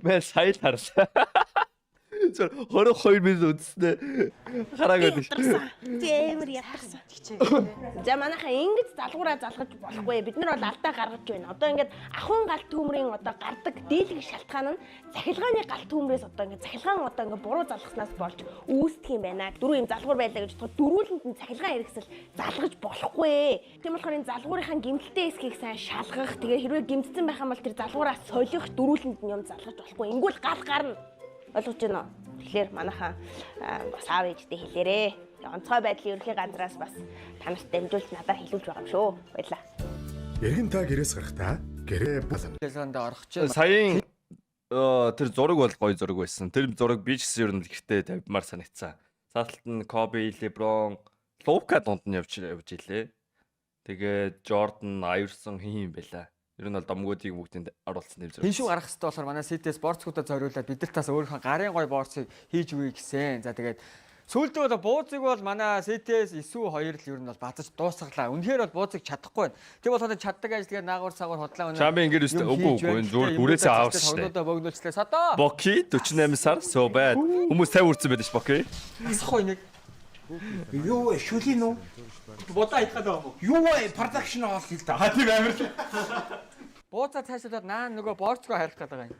Мэ сая л харлаа. Зөв 22 минут үзснээ хараагүй Би ядарсан. Зэмэр ядарсан. За манайхаа ингэж залгуураа залгаж болохгүй. Бид нар бол алдаа гаргаж байна. Одоо ингээд ахуйн гал төмрийн одоо гардаг дийлэх шалтгаан нь цахилгааны гал төмрөөс одоо ингээд цахилгаан одоо ингээд буруу залгаснаас болж үүсдэг юм байна. Дөрөв юм залгуур байлаа гэж бодоход дөрүүлэнд нь цахилгаан хэрэгсэл залгаж болохгүй. Тийм болохоор энэ залгуурынхаа гэмтэлтэй хэсгийг сайн шалгах. Тэгээ хэрвээ гэмтсэн байх юм бол тэр залгуураа солих дөрүүлэнд нь юм залгаж болохгүй. Ингүүл гал гарна. Ойлгож байна уу? Тэгэхээр манайхаа бас аав ээжтэй хэлээрээ. Онцгой байдлын ерөнхий газраас бас та нарт дамжуулж надаар хэлүүлж байгаа юм шүү. Баярлалаа. Эргэн та гэрээс гарахдаа гэрээ болон. Телефонд орох чинь. Саяын тэр зураг бол гоё зураг байсан. Тэр зураг би ч гэсэн ер нь гэртээ тавьмаар санагдсан. Цааталт нь Коби, Леброн, Лука дунд нь явж явж илээ. Тэгээд Жордан, Айверсон хин юм байла. Ер нь бол домгуудыг бүгдийг оруулсан юм зэрэг. Хин шүү гарах хэрэгтэй болохоор манай CTS борцгуудаа зориулаад бид нар тас өөрийнхөө гарын гой борцыг хийж өгье гэсэн. За тэгээд сүүлдээ бол бууцыг бол манай CTS эсүү хоёр л ер нь бол базаж дуусгалаа. Үнэхээр бол бууцыг чадахгүй байна. Тэр болохоор чаддаг ажил тэгээд наагур сагуур худлаа өнөө. Чамын ингэр өстэй үгүй үгүй энэ зүгээр бүрээсээ авсан шүү дээ. Тогнуудаа богиночлаа. Садоо. Боки 48 сар so bad. Хүмүүс 50 үрцэн байдаг ш Боки. Асах уу энийг. Юу вэ? Шүлийн үү? Будаа идэх гэдэг юм уу? Юу вэ? Продакшн хоол л да. Тийм амар л. Бууцаа цаашдаад наа нөгөө борцгоо харих гэдэг байгаа юм.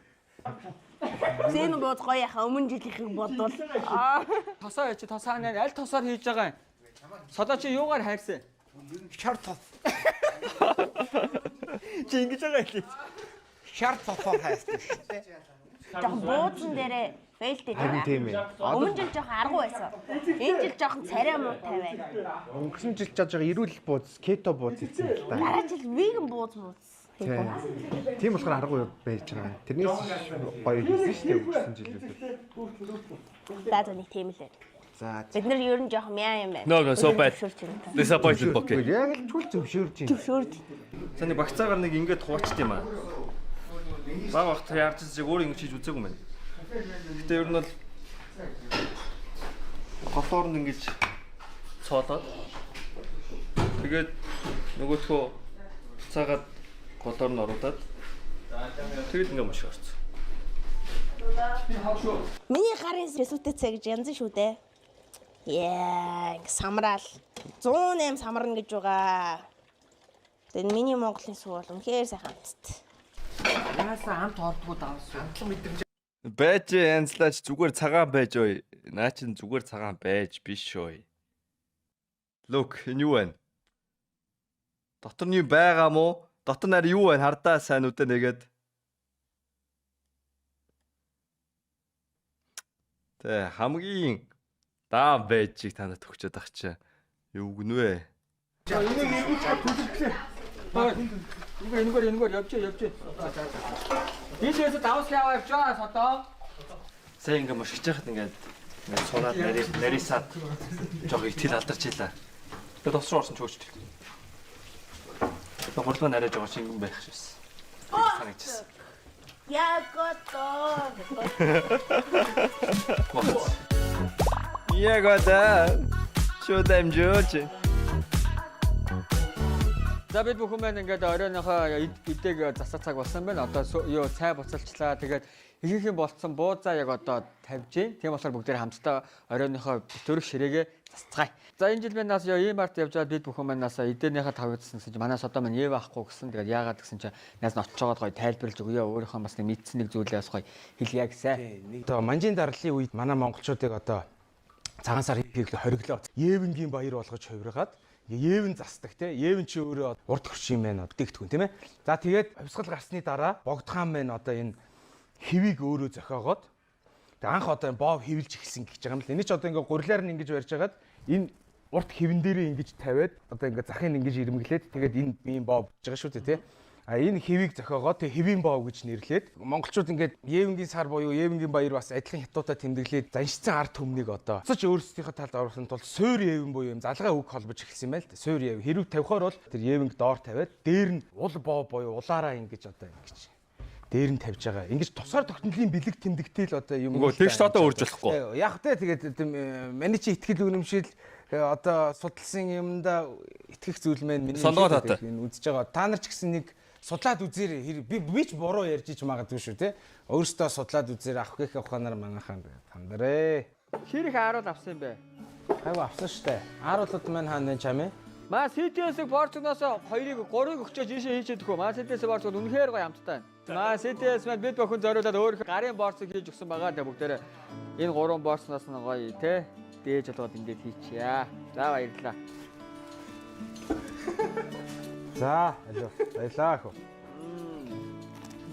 Зэн бууз гоё яхаа өмнө жилийнхийг бодвол. Тосоо яа чи тосоо нэ аль тосоор хийж байгаа юм? Содоо чи юугаар хайрсан? Шар тос. Чи ингэж байгаа юм. Шар тосоор хайрсан шүү дээ. Жохон буузан дээрээ фейлтэй Харин тийм ээ. Өмнө жил жохон аргу байсан. Энэ жил жохон царай муутай байна. Өнгөрсөн жил чаж байгаа эрүүл бууз, кето бууз хийсэн л та. Дараа жил веган бууз мууз. Тийм болохоор аргагүй байж байгаа. Тэрнээс гоё хийсэн шүү дээ өнгөрсөн жилүүдэд. За за нэг тийм л байна. За. Бид нар ер нь жохон мяа юм байна. No no so bad. Зөвшөөрч байна. Disappointed Боки. Яг л чүл зөвшөөрж байна. Зөвшөөрж. За нэг багцаагаар нэг ингэж хуваачт юм аа. Баг багт яарч чиг өөр ингэж хийж үзээгүй юм байна. Гэтэ ер нь бол голоор нь ингэж цоолоод тэгээд нөгөөтхөө буцаагаад голоор нь оруулаад тэгээд ингэ маш орсон. Миний гарын сүүтэй цай гэж янз шүү дээ. Яа, ингэ самраал 108 самарна гэж байгаа. Тэгээд миний Монголын сүү бол үнэхээр сайхан амттай. Яасан амт ордгоо давсан. Амтлан мэдрэмж. Байж янзлаач зүгээр цагаан байж ой. Наа чин зүгээр цагаан байж биш ой. Look, энэ юу вэ? Дотор нь юм байгаа мó? Дотор нь ари юу вэ? Хардаа сайн үдэ нэгэд. Тэ, хамгийн даан байжийг танад өгчөөд ах чи. Юу гэнэ вэ? Энийг эргүүлж төлөвлөлээ. Энэгээр энэгээр энэгээр явж явж. Дээшээс давс яваа явж байгаа содоо. Сая ингээ мушгиж яхад ингээд ингээд сунаад нарийн нарийсаад жоох итгэл алдарч илаа. Тэгээд тос руу орсон ч хөөчтэй. Тэгээд гурлаа нарийн жоо шингэн байх шивсэн. Санагдчихсан. Яг одоо. Яг одоо шууд амжууч. За, бид бүхэн маань ингээд оройнохоо идээг засах цаг болсон байна. Одоо юу цай буцалчлаа. Тэгээд ихэнх юм болцсон, буузаа яг одоо тавьж гин. Тийм болохоор бүгдээр хамтдаа оройнохоо төрөх ширээгээ засцгаая. За, энэ жил маань нас ёо ийм арт явж байгаа, бид бүхэн маань нас идээнийхээ тавигдсан гэсэн чинь манаас одоо маань Ева авахгүй гэсэн. Тэгээд яагаад гэсэн чинь нас нь очиж байгаад гоё тайлбарлаж өгье. Өөрийнхөө бас нэг мэдсэн нэг зүйлээ бас гоё хэлье гэсэн. Одоо манжийн дарлын үед манай монголчуудыг одоо цагаан сар хийх хориглоо. Евенгийн баяр болгож хувиргаад Евен застдаг те. Евен чи өөрөө урд хөрш юм байна бүтээгдэхүүн, тийм ээ. За, тэгээд хувьсгал гарсны дараа Богдхаан маань одоо энэ хэвийг өөрөө зохиогоод, тэг анх одоо энэ бов хэвлж эхэлсэн гэж байгаа юм л. Энэ ч одоо ингээ гурилаар нь ингэж барьж хагаад энэ урт хэвэн дээрээ ингэж тавиад, одоо ингээ захын ингэж ирмэглээд, тэгээд энэ ийм бов болж байгаа шүү дээ, те. А энэ хэвийг зохиогоод, тэг хэвийн бов гэж нэрлээд, монголчууд ингээд Евенгийн сар буюу Евенгийн баяр бас адилхан хятадтай тэмдэглээд, заншицсан ард түмнийг одоо цоц өөрсдийнхөө талд оруулахын тулд суур Евен буюу юм залгай үг холбож эхэлсэн юм байна л да. Суур Евен хэрэг тавихаар бол тэр Евенг доор тавиад, дээр нь ул бов буюу улаараа ингэж одоо ингэж дээр нь тавьж байгаа. Ингэж тусгаар тогтнолын бэлэг тэмдэгтэл одоо юм. Үгүй, тэгш тоотой үрж болохгүй. Яг тэ, тэгээд миний чи итгэл үнэмшил одоо судалсан юмда итгэх зүйл маань миний Сонгоо таатай. Энэ үзэж байгаа. Та нар ч гэсэн нэг судлаад үзээрэй. Хэрэг би ч буруу ярьж ич магадгүй шүү, те. Өөрөөсөө судлаад үзээрэй. Авах гэх ухаанаар манайхаа тандарэ. Хэр их ааруул авсан юм бэ? Хайгуу авсан штэ. Ааруулууд маань хаана чам ээ? Маа CTS-ийг борцгоноос хоёрыг гурвыг өгчөөж ийшээ хийчихэд өгөө. Маа CTS борцгон үнэхээр гоё амттай байна. Маа CTS маань бид бүхэн зориулаад өөр гарын борцог хийж өгсөн байгаа. Тэгээ бүгдээрээ энэ гурван борцноос нь гоё те дээж болгоод ингээд хийчихье. За, баярлалаа. За, алуу. Баярлалаа ах.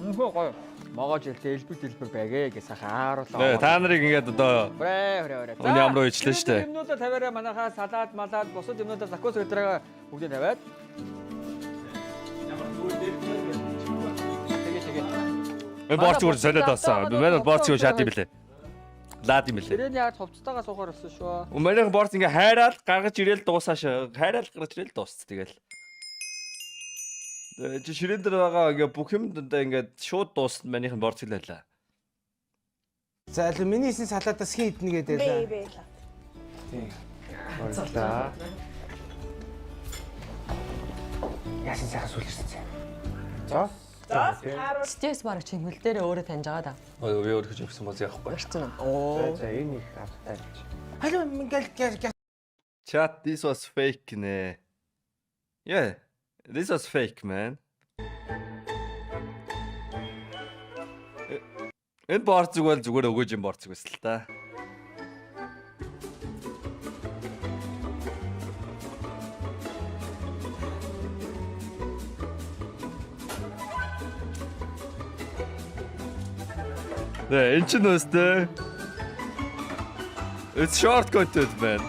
Үнэхээр гоё. Могоож илтээ элбэг дэлбэг байгээ гэж сайхан ааруулаа. Та нарыг ингээд одоо Хүрээ, хүрээ, хүрээ. Өний ам руу ичлээ штэ. Юмнуудаа тавиараа, манайхаа салаад малаад бусад юмнуудаа закус өдрөө бүгдийг тавиад. Тэгээ, тэгээ. Мен борч өөр сониод болсон. Мен бол борч өөр шат юм бэлээ. Лаад юм бэлээ. Ширээний ард хувцастайгаа суухаар болсон шүү. Манайх борц ингээ хайраал гаргаж ирээл дуусааш. Хайраал гаргаж ирээл дуусц тэгэл. Чи ширээн дээр байгаа ингээ бүх юм дандаа ингээд шууд дуусна, манийх нь борц л байлаа. За, алуу, миний хийсэн салаадаас хэн идэнэ гэдэг байлаа. Би. Тийм. Баярлалаа. Яасан сайхан сүлэрсэн. За. За, хааруул. CTS бараг чи хөл дээрээ өөрөө таньж байгаа да. Ой, би өөрөө ч өгсөн боз явахгүй. Ярьсан уу? Оо. За, энэ их автай гэж. Халуу ингээл гэл. Chat, this was fake нэ. Yeah, this was fake, man. Энэ борцог бол зүгээр өгөөж юм борцог байсан л та. Нэ, энэ ч нүстэй. It's short content, man.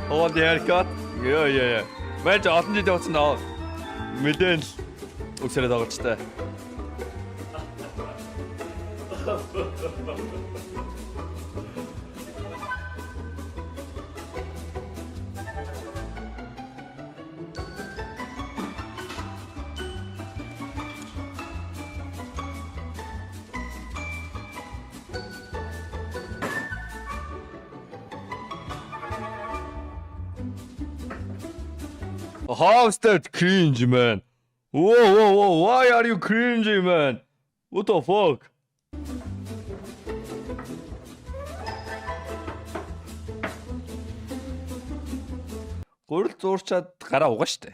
Oh, the haircut. Yeah. Мэж олон жил явуулсан даа. Мэдэн л үсэрээ тоглолцтой. How's that cringe, man? Whoa, why are you cringing, man? What the fuck? Гурил зуурчаад гараа угаан штэ.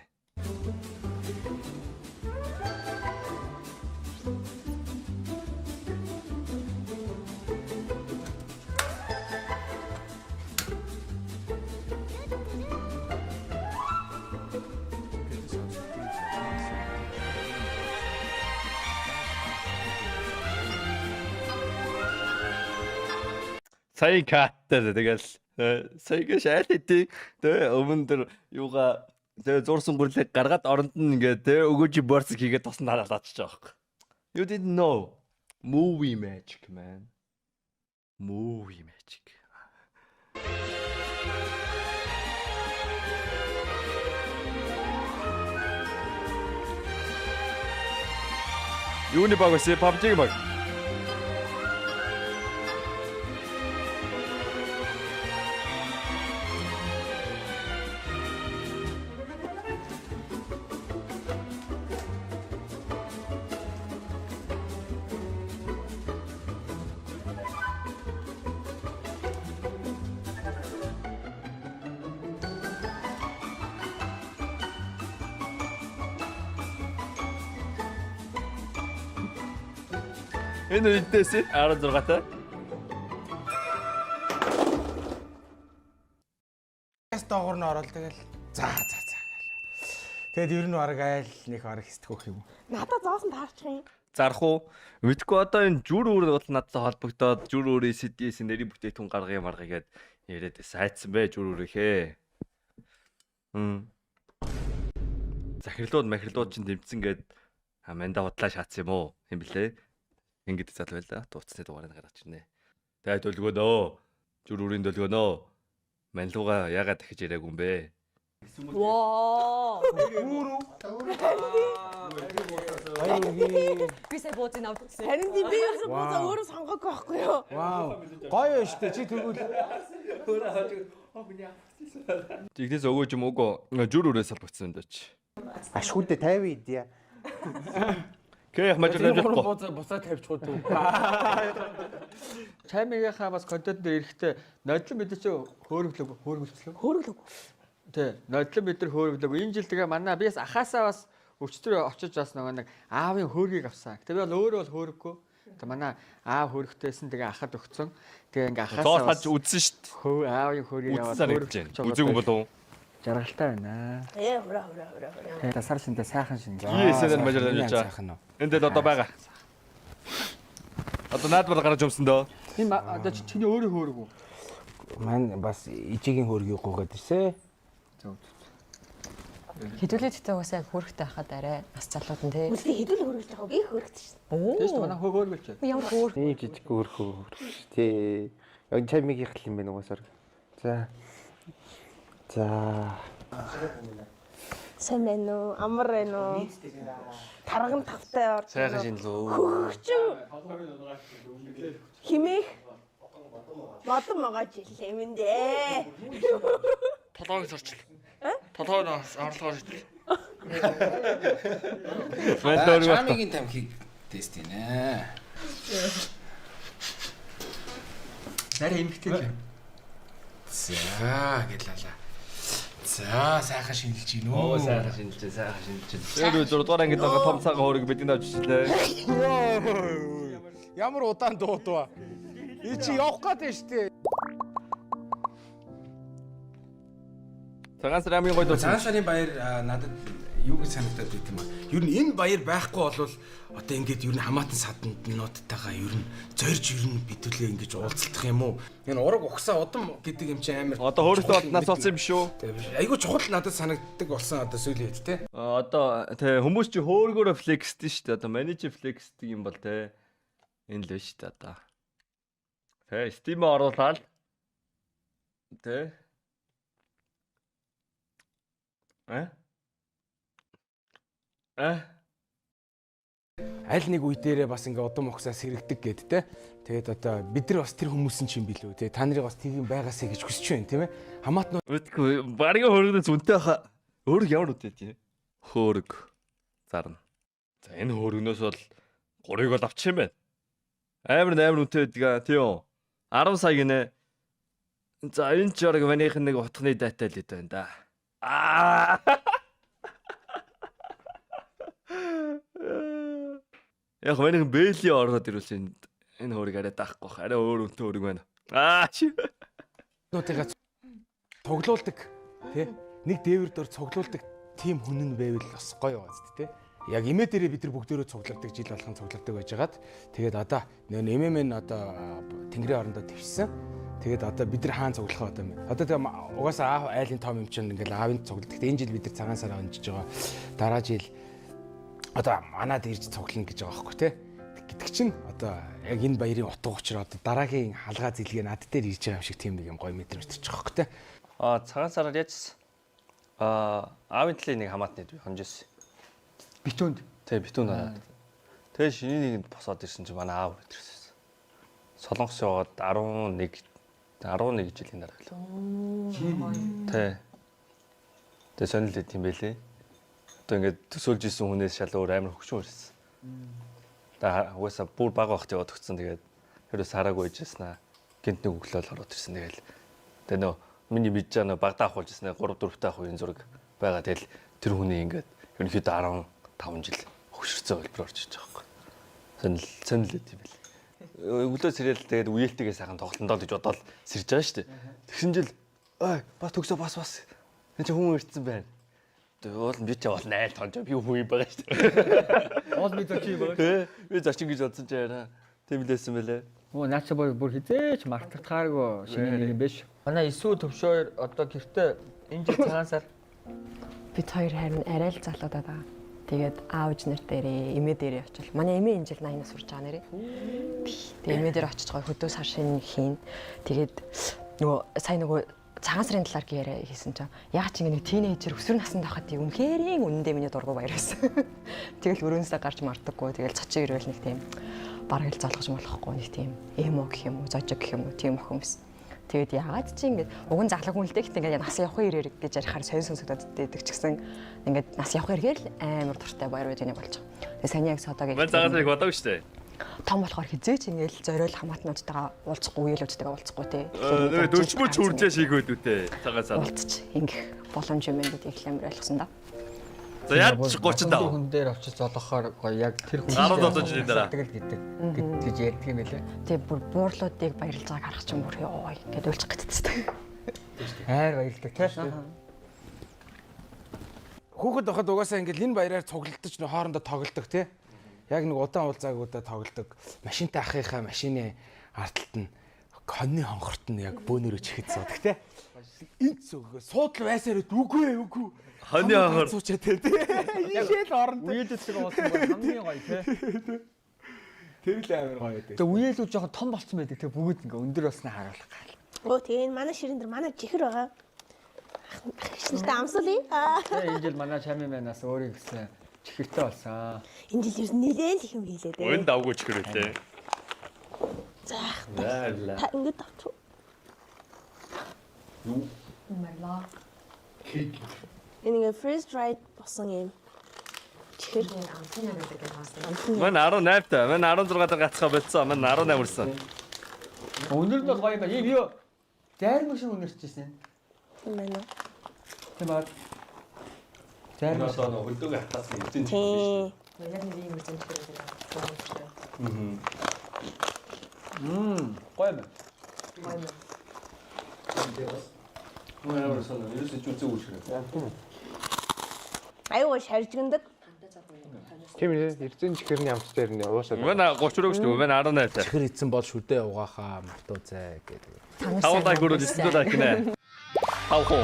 Сая каттер тэгэл саяг шайл хэдий тэ өмнө тэр юугаа тэгээ зурсан гүрлийг гаргаад оронд нь ингээд тэ өгөөж борц хийгээд тосон хараалаачих жоох. You didn't know. Movie magic man. Movie magic. Юуны баг вэ? PUBG баг. Энэ үдээс 16 та. Яс доогуур нь ороод тэгэл за за за гэл. Тэгэд ер нь бараг айл нэг бараг хэсдэх юм. Надад зоосон таарчих юм. Зарах уу? Мэдгүй одоо энэ жүр үүр бол надтай холбогдоод жүр үүрийн CDS нэрийн бүтээгдэхүүн гаргая маргая гэд яриад сайдсан бэ жүр үүрийнхээ. Захирлууд махирлууд чинь дэмцэн гэд аманда худлаа шаацсан юм уу? Юм блэ? Ингээд зал байла. Дууцны дугаарыг гаргаж ирнэ. Тэгээ төлгөөнөө. Зүр үрийн төлгөөнөө. Манлууга яагаад дахиж ирээгүй юм бэ? Воо. Өөрөө. Би сая бууз авд гэсэн. Харин тийм би ерөөсөө буузаа өөрөө сонгоогүй байхгүй юу? Вау. Гоё юм шүү дээ. Чи тэгвэл өөрөө хажиг миний авчихсан. Тэгнээс өгөөж юм үгүй. Зүр үрээс салбагдсан юм даа чи. Ашгүйдээ 50 идэ. Кэх мажил амжихгүй. Буцаа тавьчих уу дүү. Чаймигийнхаа бас контент дээр эрэхтэй нодлон бид чи хөөрөглөг хөөрөглөсөн. Хөөрөглөг. Тий, нодлон бид нар хөөрөглөг. Энэ жил тэгээ манай би бас ахаасаа бас өчтөр очиж бас нөгөө нэг аавын хөөргийг авсан. Тэгээ би бол өөрөө бол хөөрөггүй. Тэгээ манай аав хөөрөгтэйсэн тэгээ ахад өгцөн. Тэгээ ингээ ахаасаа бас үзсэн шүү дээ. Хөө аавын хөөргийг аваад хөөрөглөж. Үзээгүй болов уу? Жаргалтай байна. Ээ хураа хураа хураа хураа. Тэгээ сар шиндээ сайхан шинж. Ийсэнээр мажил амжиж байгаа. Энд л одоо байгаа. Одоо наадмал гаргаж өмсөн дөө. Энэ одоо чиний өөрөө хөөрөг үү? Мань бас ижигийн хөөргийг гуйгаад ирсэ. Зөв. Хэдүүлээ тэгтээ угаасаа яг хөөрхтэй байхад арай бас залууд нь тий. Үлээ хэдүүл хөргөж байгаа би хөргөж шин. Тийм шүү манай хөөргөлч. Ямар хөөр. Ийм жижиг хөөрхөө хөргөж тий. Яг чаймигийнх л юм байна угаасаар. За. За. Сайн байна уу? Амар байна уу? Тарган тавтай орж. Сайхан шинэлүү. Хөгжин. Химээх. Модон могоож ирлээ юм дээ. Толгойг сорчлоо. Толгойг орлогоор ирлээ. Чамигийн тамхиг тест хийнэ. Нарийн эмхтэй л юм. За гэлээ. За сайхан шинэлж гин үү. Оо сайхан шинэлж, сайхан шинэлж. Тэр 6 дугаар ангид байгаа том цагаан хөөрөг бидний авч ирлээ. Ямар удаан дуудваа. И чи явах гээд байна шүү дээ. Цагаан сар хамгийн гоё дуу. Цагаан сарын баяр надад юу гэж санагдаад байт юм аа. Ер нь энэ баяр байхгүй болвол одоо ингээд ер нь хамаатан саднуудтайгаа ер нь зорж ер нь бидүүлээ ингэж уулзалтах юм уу? Энэ ураг угсаа удам гэдэг юм чи амар. Одоо хөөрөлтөө нас болсон юм шүү. Айгуу чухал надад санагддаг болсон одоо сүүлийн үед те. Одоо тэ хүмүүс чи хөөргөөрөө флексдэн шүү дээ. Одоо менежер флексдэг юм бол те энэ л биш шүү дээ одоо. Тэ Steam оруулаад тэ А? А? Аль нэг үе дээрээ бас ингээ удам угсаа сэрэгдэг гэд те. Тэгээд одоо бид нар бас тэр хүмүүс нь чинь билүү те. Та нарыг бас тийм байгаасай гэж хүсэж байна тийм ээ. Хамаатнууд Мэдгүй баргийн хөөргөнөөс үнэтэй хаа. Хөөрөг ямар үнэтэй тийм. Хөөрөг зарна. За энэ хөөргөнөөс бол 3-ыг бол авчих юм байна. Амар амар үнэтэй байдаг тийм үү? 10 сая гинэ. За энэ ч яг манийх нэг утганы дайтай л идэв байна да. Аа. Яг манийх бэли ороод ирвэл энэ хөөрөг арай даахгүй бах. Арай өөр үнэтэй хөөрөг байна. Аа чи. нуудыгаа цуглуулдаг тий. Нэг дээвэр дор цуглуулдаг тийм хүн нь байвал бас гоё байгаа зү тий. Яг эмээ дээрээ бид нар бүгдээрээ цуглардаг, жил болгон цуглардаг байжгаад тэгээд одоо нөө эмээ мэн одоо тэнгэрийн орондоо твшсэн. Тэгээд одоо бид нар хаан цуглах одоо юм. Одоо тэгээ угаасаа айлын том юм чинь ингээл аавын цугладаг. Гэхдээ энэ жил бид нар цагаан сараа өнжиж байгаа. Дараа жил одоо манад ирж цуглана гэж байгаа байхгүй тий. Гэдэг чинь одоо яг энэ баярын утга учир одоо дараагийн халгаа зэлгээ над дээр ирж байгаа юм шиг тийм нэг юм гоё мэдрэмж төрчих байхгүй тий. Аа, цагаан сараар яажсэн. Аа, аавын талын нэг хамаатны би хонжсэн. Битүүнд. Тэ, битүүнд хараад. Тэгээ шинийн нэгэнд босоод ирсэн чинь манай аав ирсэн. Солонгос яваад 11 жилийн дараа лээ. Тэ. Тэгээ сонирхол юм байлээ. Одоо ингээд төсөөлж исэн хүнээс шал өөр амар хөгшин ирсэн. Тэгээ угаасаа бүр бага байхад яваад өгсөн. Тэгээд ерөөс хараагүй байжсэн аа. Гинт нэг өглөөл ороод ирсэн. Тэгэл тэгээ нөө миний мэдж байгаа нөө багтаа ахуулж ирсэн 3 4 таах үеийн зураг байгаа. Тэгэл тэр хүний ингээд ерөнхийдөө 15 жил хөгшөрцөн хөлбөр орж иж байгаа байхгүй. Сонирхол юм байл. Өглөө сэрэл тэгээд үеэлтэйгээ сайхан тоглондоо л гэж бодоол сэрж байгаа шүү дээ. Тэгсэн жил ой бас төгсөө бас бас энэ чинь хүн ирсэн байна. Уул би ч явал 8 тонжоо би хүн юм байгаа шүү дээ. Уул би зочин юм байгаа. Тэ, би зочин гэж бодсон чи яана. Тийм л байсан мэлээ. Өө наач бүр бүр хизээч мартагдахааргүй шинэ нэг юм биш. Манай Исүү төвшөөр одоо гэртээ энэ жил цагаан сар Бид хоёр харин арай л залуудаад байгаа. Тэгээд аав ээж нар дээрээ, эмээ дээрээ очил. Манай эмээ энэ жил 80-аас сурж байгаа нэрээ. Тэгээд эмээ дээр очиж гоё хөдөө сар шинэ хийн. Тэгээд нөгөө сая нөгөө цагаан сарын талаар яриа хийсэн чинь яг ч ингэ нэг тинейжер өсвөр наснд байхад тийм үнэхэрийн үнэндээ миний дургу баяр байсан. Тэгэл өрөөнсөө гарч мартаггүй. Тэгэл цочин ирвэл нэг тийм бараг л золгож болохгүй нэг тийм эмо гэх юм уу, зожиг гэх юм уу тийм охин байсан. Тэгээд яагаад чи ингээд уг нь залаг хүн л дээ гэхдээ ингээд нас явах ирээр гэж ярихаар сонь сонсогдоод байдаг ч гэсэн ингээд нас явах ирэхээр л амар дуртай баяр байж нэг болж байгаа. Тэгээд саний яг содогийн Мэн цагаан сарыг бодоогүй шүү дээ. Том болохоор хизээч ингээд зориул хамаатнуудтайгаа уулзахгүй, үеэлүүдтэйгээ уулзахгүй те. Тэгээ 40 мөч хүржээ шиг үүдүүтэй цагаан сар. Уулзч ингэх боломж юм байна гэдгийг их амар ойлгосон да. За яаж 35. Хүн дээр очиж золгохоор гоё яг тэр хүн 17 жилийн дараа. Тэгэл гэдэг гэж ярьдаг юм байлээ. Тэгээ бүр буурлуудыг баярлж байгааг харах чинь бүр ёо ингээд уйлчих гэтцтэй. Хайр баярлдаг тий. Хүүхэд байхад угаасаа ингээл энэ баяраар цуглалтаж нөх хоорондоо тоглодог тий. Яг нэг удаан уулзаагуудаа тоглодог. Машинтай ахынхаа машины ард талд нь конны хонхорт нь яг бөөнөрөө чихэд суудаг тий. Энд зүгөө суудлал байсаар үгүй үгүй. Хонь хонхор. Суучаа тий. Ийшээ л орно. Үеэлүүдтэйгээ уулзсан бол хамгийн гоё тий. Тэр л амар гоё байдаг. Тэгээ үеэлүүд жоохон том болцсон байдаг тий бүгд ингээ өндөр болсноо харуулах гал. Өө тэгээ энэ манай ширэн дээр манай чихэр байгаа. Ах эгч нартай амсуулъя. Аа. Тэгээ энэ жил манай чамин манаас өөрийн гэсэн чихэртэй болсон. Энэ жил ер нь нэлээд л их юм хийлээ дээ. Уян давгүй чихэр үлээ. За. Баярлалаа. Та ингэж авчих. Юу? Баярлалаа. Кейк. Энэ ингээ freeze dried босон юм. Чихэр. Амтны байдаг гэж байна. Мэн 18 та. Мэн 16 дээр гацхаа болцсон. Мэн 18 хүрсэн. Өнөр нь бол гоё юм байна. Ийм юу? Зайрмаг шиг өнөрчсэн. Тийм байна уу? Тийм аа. Зайрмаг. Одоо нөгөө хөлдөөгөө хатаасан эзэн Тийм. Яг нэг ийм эзэн чихэр байдаг. Гоё юм. Гоё юм. Мөн амар сонь. Ерөөсөө ч үзээгүй ширээ. Аюу шаржигнадаг. Тийм ээ. Эрзэн чихэрний амт дээр нь уусаад. Мэн 30 өрөөг шүү дээ. Мэн 18 та. Чихэр эзэн бол шүдэ угаахаа мартуу зай гэдэг. 5 лайк өрөөд 900 лайк нэ. 5 хүн.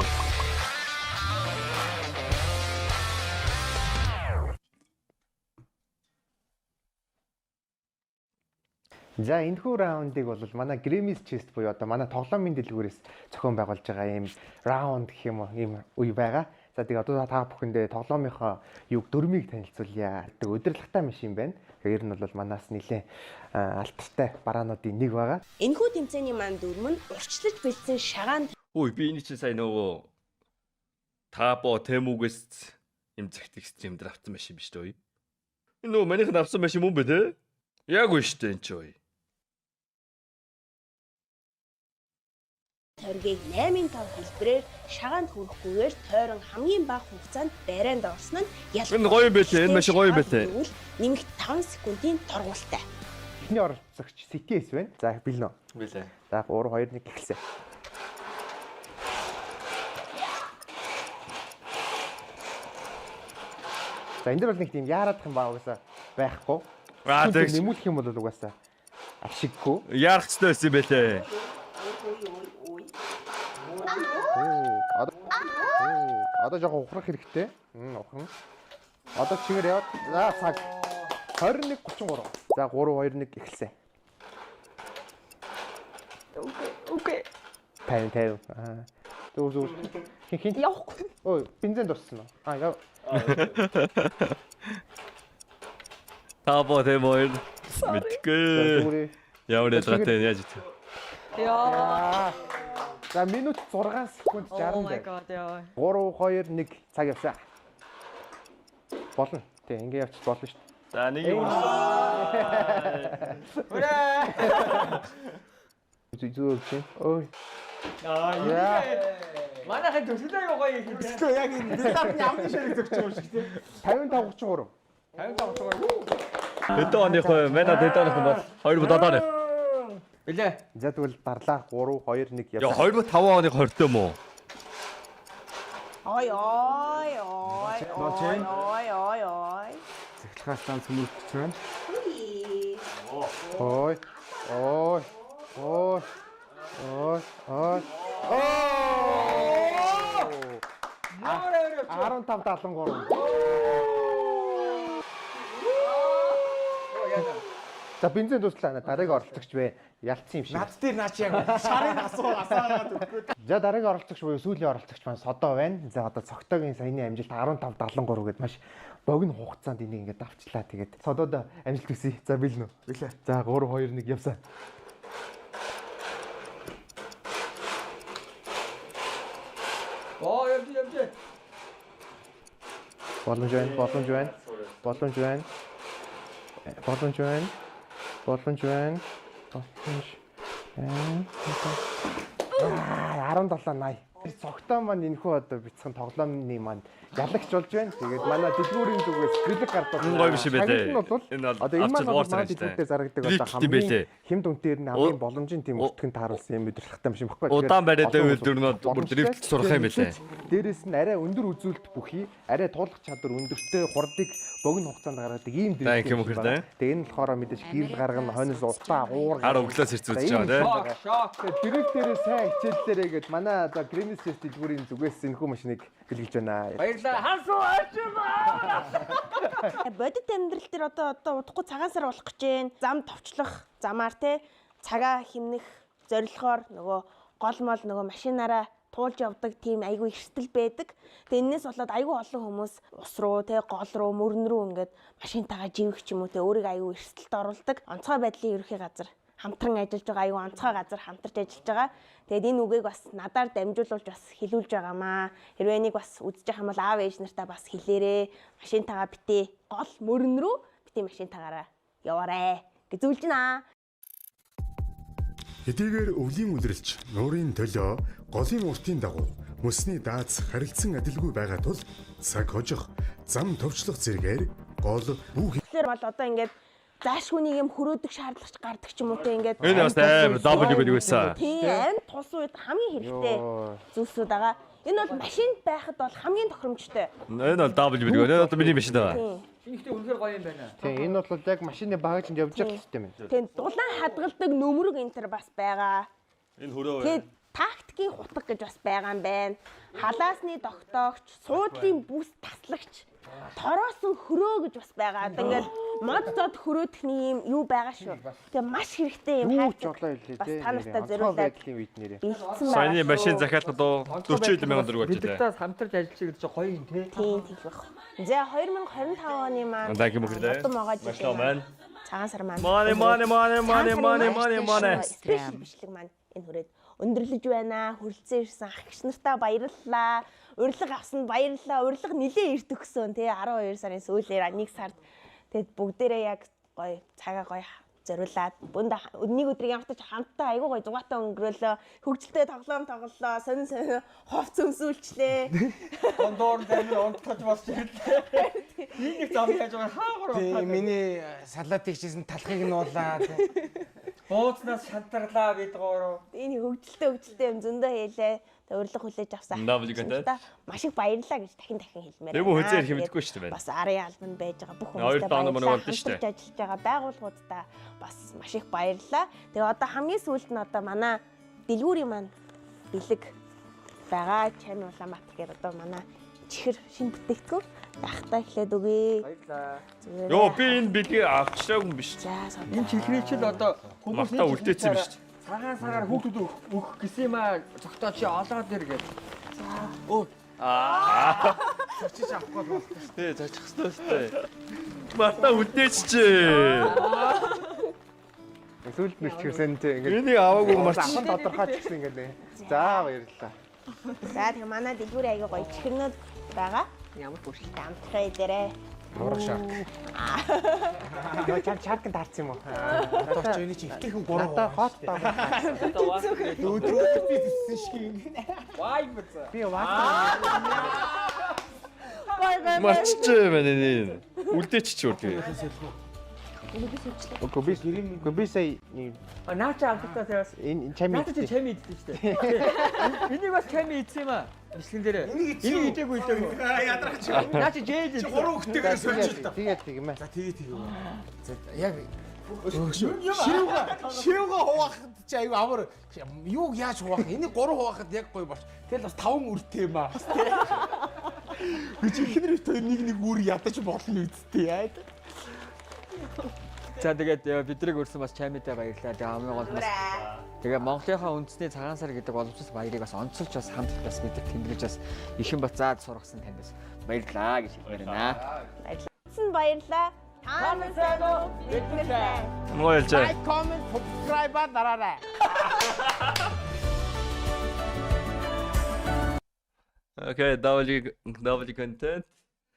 За энэхүү раундыг бол манай Grimm's Chest буюу одоо манай тоглоомын дэлгүүрээс зохион байгуулж байгаа ийм раунд гэх юм уу ийм үе байгаа. За тэгээ одоо та бүхэндээ тоглоомынхоо юг дөрмийг танилцуулъя. Тэг удирдлагатай машин байна. Тэгэхээр ер нь бол манаас нэлээд алтартай бараануудын нэг байгаа. Энэхүү тэмцээний маань дүрм нь урьдчилж бэлдсэн шагаан Үй би энэ чинь сая нөгөө Табо Тэмүгээс эмзэгт экстрим дээр авсан машин биш үү? Энэ нөгөө манийх нь авсан машин мөн бэ те? Яг үн штэ энэ чи ой. Тойргийг 8-ын 5 хэлбэрээр шагаанд хүрэхгүйгээр тойрон хамгийн бага хугацаанд барайнд орсон нь ялах. Энэ гоё юм байлээ. Энэ машин гоё юм байлээ. Нэмэх 5 секундын торгуултай. Эхний оролцогч CTS байна. За бэлнэ үү? Бэлээ. За 3 2 1 эхэлсэн. За энэ дэр бол нэг тийм яараадах юм ба угаасаа байхгүй. Аа, тэгш. Нэмүүлэх юм бол угаасаа ашиггүй. Яарах хэрэгтэй байсан юм бэлээ. Оо, одоо жоохон ухрах хэрэгтэй. Ухрана. Одоо чигээр яваад. За цаг 21:33. За 3 2 1 эхэлсэн. Окей. 50 50. Аа. Зүг зүг. Хин хин. Явахгүй. Ой, бензин дууссан уу? Аа, яв. Та боо тэм хоёр мэдгүй. Ямар ялгаатай яаж ит. Яа. За минут 6 секунд 60. Oh my god яа. 3 2 1 цаг явсан. Болно. Тэг ингэ явчих болно шүү дээ. За нэг юм. Үрээ. Зүг зүг чи. Ой. Аа. Манайхан төсөлөө аягүй гоё юм. Төслөө яг энэ биллардны амны ширэг зөгч юм шиг тий. 55 33. 55 33. Хэдэн оных вэ? Манай хэдэн оных юм бол 2007 оных. Билээ. За тэгвэл дарлаа 3 2 1 Яа явсан. 2005 оных 20 юм уу? Ой ой ой ой ой ой ой. Цахилгаан станц мөрөгч байна. Ой. Ой. Ой. Ой. Ой. Ямар авир явчих. 15 73. За бензин дуслаа. Дараагийн оролцогч бэ. Ялцсан юм шиг. Над дээр наач яг шарын асуу асаагаад өгөхгүй. За дараагийн оролцогч буюу сүүлийн оролцогч маань Содоо байна. За одоо цогтойгийн саяны амжилт 15 73 гээд маш богино хугацаанд энийг ингээд авчлаа. Тэгээд Содоод амжилт хүсье. За бэлэн үү? Бэлээ. За 3 2 1 явсан. Оо явж явж. Боломж байна, боломж байна. Боломж байна. Боломж байна. Боломж байна. Боломж байна. Аа 17 80. Цогтоо маань энэхүү одоо бяцхан тоглоомны маань ялагч болж байна. Тэгээд манай дэлгүүрийн зүгээс бэлэг гардаг. Энэ гоё биш юм байлээ. Шагнал нь бол Энэ бол одоо энэ маань авчил бол уурч манай байгаа юм дэлгүүр дээр зарагдаг одоо Дрифт юм хамгийн байлээ. хэмд үнээр нь хамгийн боломжийн тийм өртгөн тааруулсан юм мэдрэлхтэй юм шиг баггүй. Удаан бариад олон байвал дөрнө бүр боломжтой. дрифт сурах юм байлээ. Дээрээс нь арай өндөр үзүүлэлт бүхий, арай туулах чадвар өндөртэй, хурдыг богино хугацаанд гаргадаг ийм дрифт. Thank you, мөхөр, Тэгээ энэ болохоор мэдээж гэрэл гаргана, хойноос утаа уур. Хар өглөөс ирц үзэж байгаа тий. Шок. Тэгээ дрифт дээрээ сайн хичээллээрээ гээд манай одоо Грэмис тест дэлгүүрийн зүгээс энэхүү машиныг бэлгэлж байна. Баярлалаа. Хансуу ачмаа. Бодит амьдрал дээр одоо удахгүй цагаан сар болох гэж байна. Зам товчлох замаар те цагаа хэмнэх зорилгоор нөгөө гол мол нөгөө машинаараа туулж явдаг тийм айгүй эрсдэл байдаг. Тэгээ энэс болоод айгүй олон хүмүүс ус руу те гол руу мөрөн рүү ингээд машинтайгаа живэх ч юм уу те өөрийгөө айгүй эрсдэлд оруулдаг. Онцгой байдлын ерөнхий газар хамтран ажиллаж байгаа айгүй онцгой газар хамтарч ажиллаж байгаа. Тэгээд энэ үгийг бас надаар дамжуулуулж бас хэлүүлж байгаамаа. Хэрвээ энийг бас үзэж байгаа юм бол аав ээж нартаа бас хэлээрээ. Машинтайгаа битээ гол мөрөн рүү битээ машинтайгаараа яваарэ гэж зөвлөж байна. Хэдийгээр өвлийн үлрэлч нуурын төлөө голын уртын дагуу мөсний дааз харилцан адилгүй байгаа тул цаг хожих, зам товчлох зэрэгээр гол бүх Тэгэхээр бол одоо ингээд заашгүй нэг юм хөрөөдөг шаардлагач гардаг ч юм уу те ингээд Энэ бас амар W гэдэг байсан. Тийм амь тулсан үед хамгийн хэрэгтэй зүйлсүүд байгаа. Энэ бол машинд байхад бол хамгийн тохиромжтой. Энэ бол W гэдэг. Энэ одоо миний машин даа. Тийм. Энэ ихтэй үнэхээр гоё юм байна. Тийм энэ бол яг машины багажинд явж байгаа систем юм. Тийм дулаан хадгалдаг нөмрөг энэ төр бас байгаа. Энэ хөрөө. Тэгээд тактикийн хутга гэж бас байгаа юм байна. Халаасны тогтоогч, суудлын бүс таслагч, тороосон хөрөө гэж бас байгаа. Одоо ингээд мод зод хөрөөдөх нэг юм юу байгаа шүү. Тэгээ маш хэрэгтэй юм Юу ч хайрцаг болоо илээ бас тий. та нартай Онцгой зориулаад байдлын үед нэрээ. бэлдсэн байгаа. Саяны машин шүү. захиалгад 40 мянган төгрөг болж Бид байлаа. таас хамтарч ажиллаж гэж чинь гоё юм тий. Тийм тийм байх. За 2025 оны маань Thank you мөхөрлөө. Удам байгаа Маш жил лоо маань. Цагаан сар маань. Money money money money money money money. Спешиал бичлэг маань энэ хүрээд өндөрлөж байна. Хүрэлцэн ирсэн ах гिच нартаа баярлалаа. Урилга авсанд баярлалаа. Урилга нилээ эрт өгсөн тий 12 сарын сүүлээр 1 сард тэгэд бүгдээрээ яг гоё цагаа гоё зориулаад бүнд нэг өдрийг ямар ч хамтдаа айгүй гоё зугаатай өнгөрөөлөө. Хөгжилтэй тоглоом тоглолоо. Сонин сонин хувц өмсүүлчлээ. Дундуур амир унтгаж болж ирлээ. Энэ нэг зам яаж байгаа хаагур Тийм миний салатыг хийсэн талхыг нуулаа. Буузнаас шантарлаа бид гурав. Энэ хөгжилтэй хөгжилтэй юм зөндөө хийлээ. Тэгээ урилга хүлээж авсан. W content. Маш их баярлалаа гэж дахин дахин хэлмээр. Тэг мөн байна. хөзөө ярих юм Тэгээд мэдэхгүй шүү дээ байна. Бас арын албанд байж байгаа бүх Хоёр хүмүүстээ дооно мөн баярлалаа. болдсон шүү дээ. Хамтарч ажиллаж байгаа байгууллагуудаа бас маш их баярлалаа. Тэгээ одоо хамгийн сүүлд нь одоо манай дэлгүүрийн маань бэлэг байгаа. Чами Улаанбаатар гээд одоо манай чихэр шинэ бүтээгдэхүүн ахтай эхлээд өгье. Баярлалаа. Зүгээр. Йоо, би энэ бэлгийг авчираагүй юм биш. За, содоо. Энэ чихрийн чил одоо хүмүүс Мартаа үлдээсэн юм шүү дээ. Цагаан сараар хүүхдүүд өгөх гэсэн юм аа зогтоо чи олоод ир гэж. Өө. Аа. Зочиж авахгүй бол болтой шүү. Тэ, зочих хэрэгтэй шүү дээ. Мартаа үлдээчихжээ. Сүүлд нь ч гэсэн тий ингээд Энийг аваагүй марч. Авах нь тодорхой ч гэсэн ингээд. За баярлалаа. За тэгээ манай дэлгүүрийн аягүй гоё чихэрнүүд байгаа. Ямар бүрхэлтэй. Амтхай дээрээ. Аврах шарк. Нөө чам чарканд харсан юм уу? Одоо ч энэ чинь эвтэйхэн 3 Надаа хот дог. Өдрөө би зүссэн шиг юм. Вай мэт. Би ваа. Гой гой. Марчжээ байна энэ. Үлдээчих үр тэгээ. Үгүй би үгүй би сая нэг А наа чи амттай бас. энэ чами Наа чи чами идсэн шүү дээ. Энийг бас чами идсэн юм аа. Бичлэгэн дээр. Энийг идээгүй идээгүй. Ядраач. Наа чи жээл Чи гурван хүүхдтэйгээр сольж л та. Тэгээд тэг юм аа. За тэгээ тэгээ. За яг шивга шивга хуваахад чи аюу амар юуг яаж хуваах энийг гурав хуваахад яг гоё болч. Тэгэл бас таван үртэй юм аа. Би чи ихнэр бит хоёр нэг нэг үр ядаж болно үсттэй яа. За тэгээд бидрийг өрсөн бас чамидаа баярлалаа. Тэгээ хамгийн гол нь бас тэгээ Монголынхаа үндэсний цагаан сар гэдэг боломжтой баярыг бас онцолж бас хамт бас бид нар тэмдэглэж бас ихэн бат заад сургасан танд бас баярлалаа гэж хэлмээр байна. Баярлалаа. Баярлалаа. Та нар сайн уу? Бид нар сайн. Мойлжээ. Like, comment, subscribe дараарай. Okay, W W content.